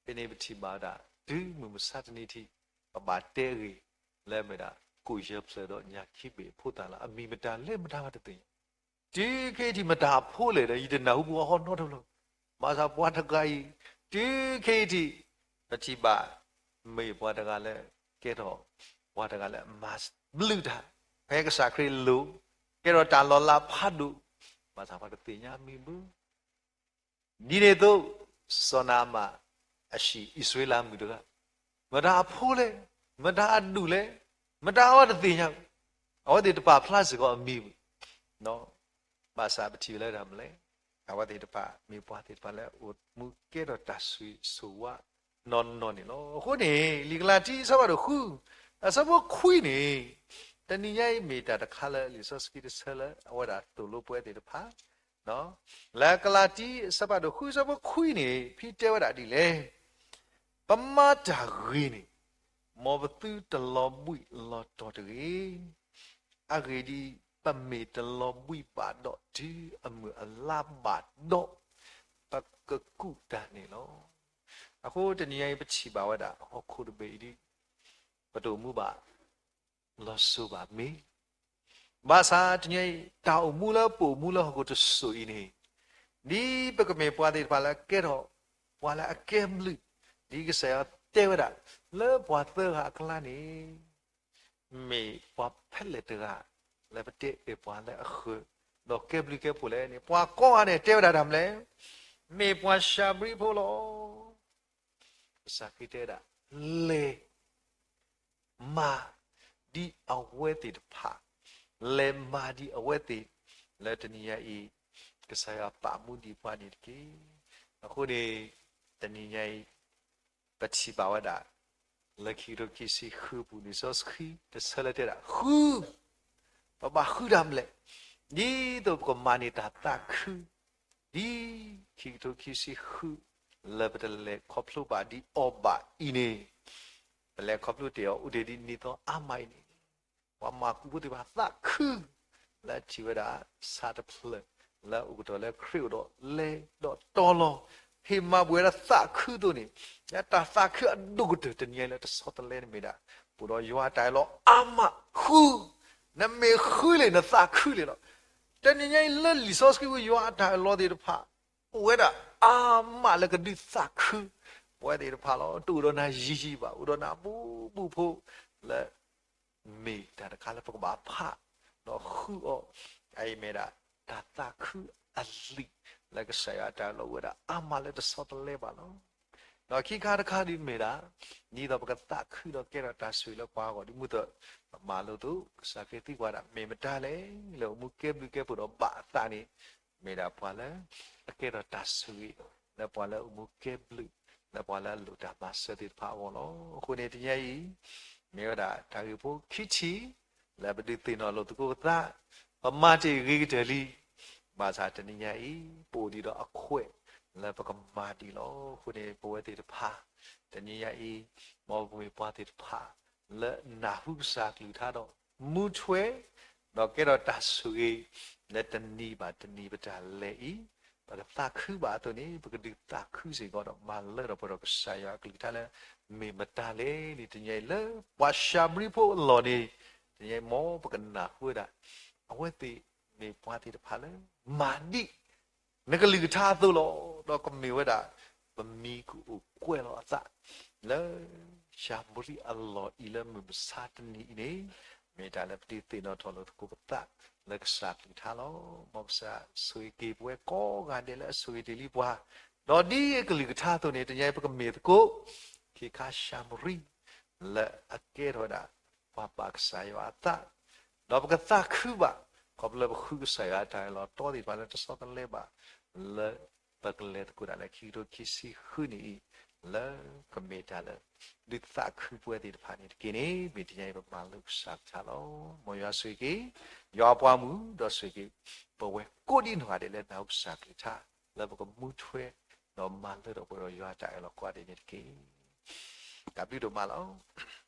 ဖဲန့ၣ်ပထံၣ်ဘၣ်ဝဲဒၣ် တုၤမုၢ်မဆါတနံၤထံး, ပဘၣ်တဲအဂ့ၢ် လၢအမ့ၢ်ဒၣ် ကိၣ်ယဲၢ်ဖျၢၣ်ဒီးညၣ်ခံဘ့ၣ်အဖိသၣ်လၢအမံၤမတၤလဲၣ်မတၤမးတသ့ၣ်ညါ, တုၤခဲအံၤထံးမတၤအဖိလဲၣ်ဒီး ယတနၢ်ဟူပှၤဟီနီတဘျီ, ဘၣ်ဆၣ်ပှၤတဂၤအံၤ, တုၤခဲအံၤထံး, ပထံၣ်ဘၣ် မ့ၢ်ပှၤတဂၤလၢ ကဲထီၣ် ပှၤတဂၤလၢအမၤဘျုးတၢ်, ဖဲကစၢ်ခရံာ်အလိၤ, ကဲထီၣ်တၢ်လီၤလးဖးဒိၣ်, ဘၣ်ဆၣ်ပှၤတသ့ၣ်ညါအမံၤဘၣ် ဒ်န့ၣ်အသိး, စီၤနၤအမၣ်အဟံၣ်အံၣ်စရ့လးမုၣ်တဂၤ, မတၤအဖိလဲၣ်, မတၤအဒူၣ်လဲၣ်, မတၤအဝဲတသ့ၣ်ညါ, အဝဲသ့ၣ်တပာ်ဖျါစ့ၢ်ကီးအမံၤဘၣ်, ဘၣ်ဆၣ်ပထံၣ်လၢတၢ်မနုၤလဲၣ်, အဝဲသ့ၣ်တဖၣ်မ့ၢ်ပှၤသ့ၣ်တဖၣ်လၢအိၣ်မူကဲထီၣ်တၢ်ဆိၣ်ဂ့ၤဆိၣ်ဝါနီၢ်နီၢ်န့ၣ်လီၤ. အဃိန့ၣ် လံာ်ကလၤတံ အဆၢဖးဒိၣ်ဃု, အဆၢဖိခွံန့ၣ်, တနံၤညါအံၤမ့ၢ်တၢ်တခါလၢလံာ်စီဆှံတဆၢလၢအဝဲဒၣ်သိၣ်လိပဝဲသ့ၣ်တဖၣ် လၢကလၤတံ အဆၢဖးဒိၣ်ဃု အဆၢဖိခွံန့ၣ် ဖဲတဲဝဲဒၣ်ဒ်လဲၣ်, ပမၤတၢ်ဂ့ၤန့ၣ်, မ်ပသုတလီၤဘှံးလီၤတီၤတဂ့ၤ. အဂ့ၢ်ဒ်အံၤ, ပမ့ၢ်တလီၤဘှံးဘၣ်ဒီးတုၤအမုၢ်အလါဘၣ်ဒီး, ပကကူးတၢ်န့ၣ်လီၤ. အဃိတနံၤညါအံၤ ပထံၣ်ဘၣ်ဝဲဒၣ် ဟီၣ်ခိၣ်တဘ့ၣ်အံၤဒ် ပတအိၣ်မူဘၣ် လီၤစိၤဘၣ်မ့ၢ် ဘၣ်ဆၣ်တနံၤအံၤ တၢ်အိၣ်မူလၢပအိၣ်မူလၢဟီၣ်ခိၣ်တစိၤအံၤန့ၣ်, ဒ်ပကမ့ၢ်ပှၤသ့ၣ်တဖၣ်လၢအကဲထီၣ် ပှၤလၢအကဲဘျုး, ဒ်ကစၢ်ယွၤတဲဝဲဒၣ် လၢပှၤသၢဂၤအကျါန့ၣ် မ့ၢ်ပှၤဖဲလဲၣ်တဂၤ လၢပတဲအၢၣ်ပှၤလၢအဃၢၤ ဒီးကဲဘျုးကဲဖှိၣ်လဲၣ်န့ၣ် ပှၤကိးဂၤန့ၣ်တဲဝဲဒၣ်တၢ်မနုၤလဲၣ်, မ့ၢ်ပှၤၡၤမရံဖိလီၤ. ကစၢ်ခရံာ်တဲဝဲဒၣ် လဲၤ မၤ ဒ်အဝဲသ့ၣ်တဖၣ်, လဲၤမၤဒ်အဝဲသ့ၣ်, လၢတနံၤညါအံၤ ကစၢ်ယွၤပာ်မူဒံးပှၤန့ၣ်တက့ၢ်. အဃိန့ၣ် တနံၤညါအံၤ ပထံၣ်ဘၣ်ဝဲဒၣ် လၢခံကထိခံဆံဃုအပူၤ လံာ်စီဆှံတဆၢလၢတဲဒၣ် ဃု, ပဘၣ်ဃုတၢ်မနုၤလဲၣ်, ဒ်သိးပကမၤန့ၢ်တၢ်သးခု ဒ်ခံကထိခံဆံဃု လၢပတလဲၤခီဖျိဘၣ်ဒံးအီၤဘၣ်အံၤန့ၣ်, ပလဲၤခီဖျိတ့ၢ်အီၤအိၣ်တ့ၢ်ဒ်နံၣ်သီအါမးအံၤန့ၣ်, ပှၤမၤကူဖိသ့ၣ်တဖၣ်သးခု လၢအထံၣ်ဝဲဒၣ် ဆၣ်တဖျၢၣ် လၢအအိၣ်ကတီၢ်လၢခရံာ်အအိၣ်ဒီးလဲၤဒီးတီလီၤ, ဟ့ၣ်မၤဘှဲးဒီးသးခုအသိးန့ၣ်, ယတၢ်သးခုအဒိၣ်ကတၢၢ်တနံၤညါအံၤလၢတဆီတလဲန့ၣ်မ့ၢ်ဒၣ် ပအိၣ်ဒီးယွၤအတၢ်အၢၣ်လီၤအါမးဃု, နမ့ၢ်ဃုလံ နသးခုလံလီၤ. တနံၤညါအံၤလၢလံာ်စီဆှံပူၤ ယွၤအတၢ်အၢၣ်လီၤသ့ၣ်တဖၣ် အိၣ်ဝဲဒၣ်အါမးလၢကဒုးသးခု ပဝဲသ့ၣ်တဖၣ်လီၤ. တအိၣ်ဒီးနၤယံာ်ယံာ်ဘၣ်, အိၣ်ဒီးနၤဘူးဘူးဖိ လၢ မ့ၢ်တၢ်တခါလၢပကဘၣ်ဖး ဒီးဃုအီၤ, အအံၤမ့ၢ်ဒၣ် တၢ်သးခုအလံာ် လၢကစၢ်ယွၤအတၢ်အၢၣ်လီၤအိၣ်ဝဲဒၣ်အါမးလၢတဆီတလဲဘၣ်လီၤ. ဒီးခံခါတခါဒ်မ့ၢ်ဒၣ် ဒ်သိးပကသးခုဒီးကဲထီၣ်တၢ်ဆိၣ်ဂ့ၤလၢပှၤအဂီၢ် ဒ်မုၢ်သၢ ပမၤလိာ်သး ကစၢ်ခရံာ်သံကွၢ်ဒၣ် မ့ၢ်မတၤလဲၣ် လၢအိၣ်မူကဲဘျုးကဲဖှိၣ်ဒီးဘၣ်အသးန့ၣ်, မ့ၢ်ဒၣ်ပှၤလၢ အကဲထီၣ်တၢ်ဆိၣ်ဂ့ၤ လၢပှၤလၢအိၣ်မူကဲဘျုး လၢပှၤလၢအလိၣ်တၢ်မၤစၢၤသ့ၣ်တဖၣ်အဂီၢ်လီၤ. အဃိန့ၣ်တနံၤညါအံၤ မ့ၢ်ဝဲဒၣ်တၢ်ဂ့ၢ်ဖိခံထံၣ် လၢပဒုးသ့ၣ်နီၣ်လိာ်သကိးပသး, ပမၤတ့ၢ်ဂ့ၤကတၢၢ်လံ, ဘၣ်ဆၣ်တနံၤညါအံၤ ပအိၣ်ဒံးဒီးအခွဲး လၢပကမၤဒံးလီၤ. အဃိန့ၣ် ပဝဲသ့ၣ်တဖၣ် တနံၤညါအံၤ မ်ပကမ့ၢ်ပှၤသ့ၣ်တဖၣ် လၢနၢ်ဟူကစၢ်ကလုၢ်ကထါဒီး မူထွဲ ဒီးကဲထီၣ်တၢ်ဆိၣ်ဂ့ၤ လၢတနံၤဘၣ်တနံၤပတၢ်လဲၤအံၤ, ပကသးခုဘၣ်အသိးန့ၣ် ပကဒုးသးခုစ့ၢ်ကီးဒီး မၤလၢထီၣ်ပှဲၤဒီးကစၢ်ယွၤအကလုၢ်ကထါလၢ မ့ၢ်မတၤလဲၣ်န့ၣ် တနံၤညါအံၤ လၢပှၤၡၤမရံဖိအလီၢ်န့ၣ် တနံၤညါအံၤ မ်ပကနၢ်ဟူဝဲဒၣ် အဝဲသ့ၣ်မ့ၢ်ပှၤသ့ၣ်တဖၣ်လၢ မၤဒ် နကလုၢ်ကထါအသိးလီၤ. ဒီးကမ့ၢ်ဝဲဒၣ် ပမံၤကအိၣ်ကွဲးလီၤအသး လၢၡၤမရံအလီၢ်အံၤလၢမုၢ်မဆါတနံၤအံၤန့ၣ်, မ့ၢ်တၢ်လၢပဒုးသ့ၣ်နီၣ်ထီၣ်လိာ်သကိးပသး လၢကစၢ်ကလုၢ်ကထါလီၤ. မ်ကစၢ်ဆိၣ်ဂ့ၤက့ၤပဝဲကိးဂၤဒဲးလၢအဆိၣ်ဂ့ၤတ့ၢ်လံပှၤ, ဒီးဒ်အကလုၢ်ကထါအသိးန့ၣ် တနံၤအံၤပကမ့ၢ်သကိး ခ့ခါၡၤမရံ လၢအကဲထီၣ်ဝဲဒၣ် ပှၤပာ်ကစၢ်ယွၤအသး, ဒီးပကသးခုဘၣ် ခီဖျိလၢပဃုကစၢ်ယွၤအတၢ်အၢၣ်လီၤတီသ့ၣ်တဖၣ်လၢတဆီတလဲဘၣ်, လၢပကလဲၤသကိးဒၣ်လၢခံကထိခံဆံဃုနံၣ်အံၤ, လၢကမ့ၢ်တၢ်လၢ ဒုးသးခုပဝဲသ့ၣ်တဖၣ်န့ၣ်တက့ၢ်န့ၣ် မ့ၢ်တနံၤအံၤပမၤလိကစၢ်ကလုၢ်ကထါလီၤ. မ်ယွၤဆိၣ်ဂ့ၤက့ၤ ယွၤအပှၤမုၣ် ဒီးဆိၣ်ဂ့ၤက့ၤ ပဝဲကိးဒံနီၢ်ဂၤဒဲးလၢနၢ်ဟူကစၢ်ကလုၢ်ကထါ လၢပကမူထွဲ ဒီးမၤလၢထီၣ်ပှဲၤဒီးယွၤအတၢ်အၢၣ်လီၤကိးဂၤဒဲးန့ၣ်တက့ၢ်. တၢ်ဘျုးဒိၣ်မးလီၤ.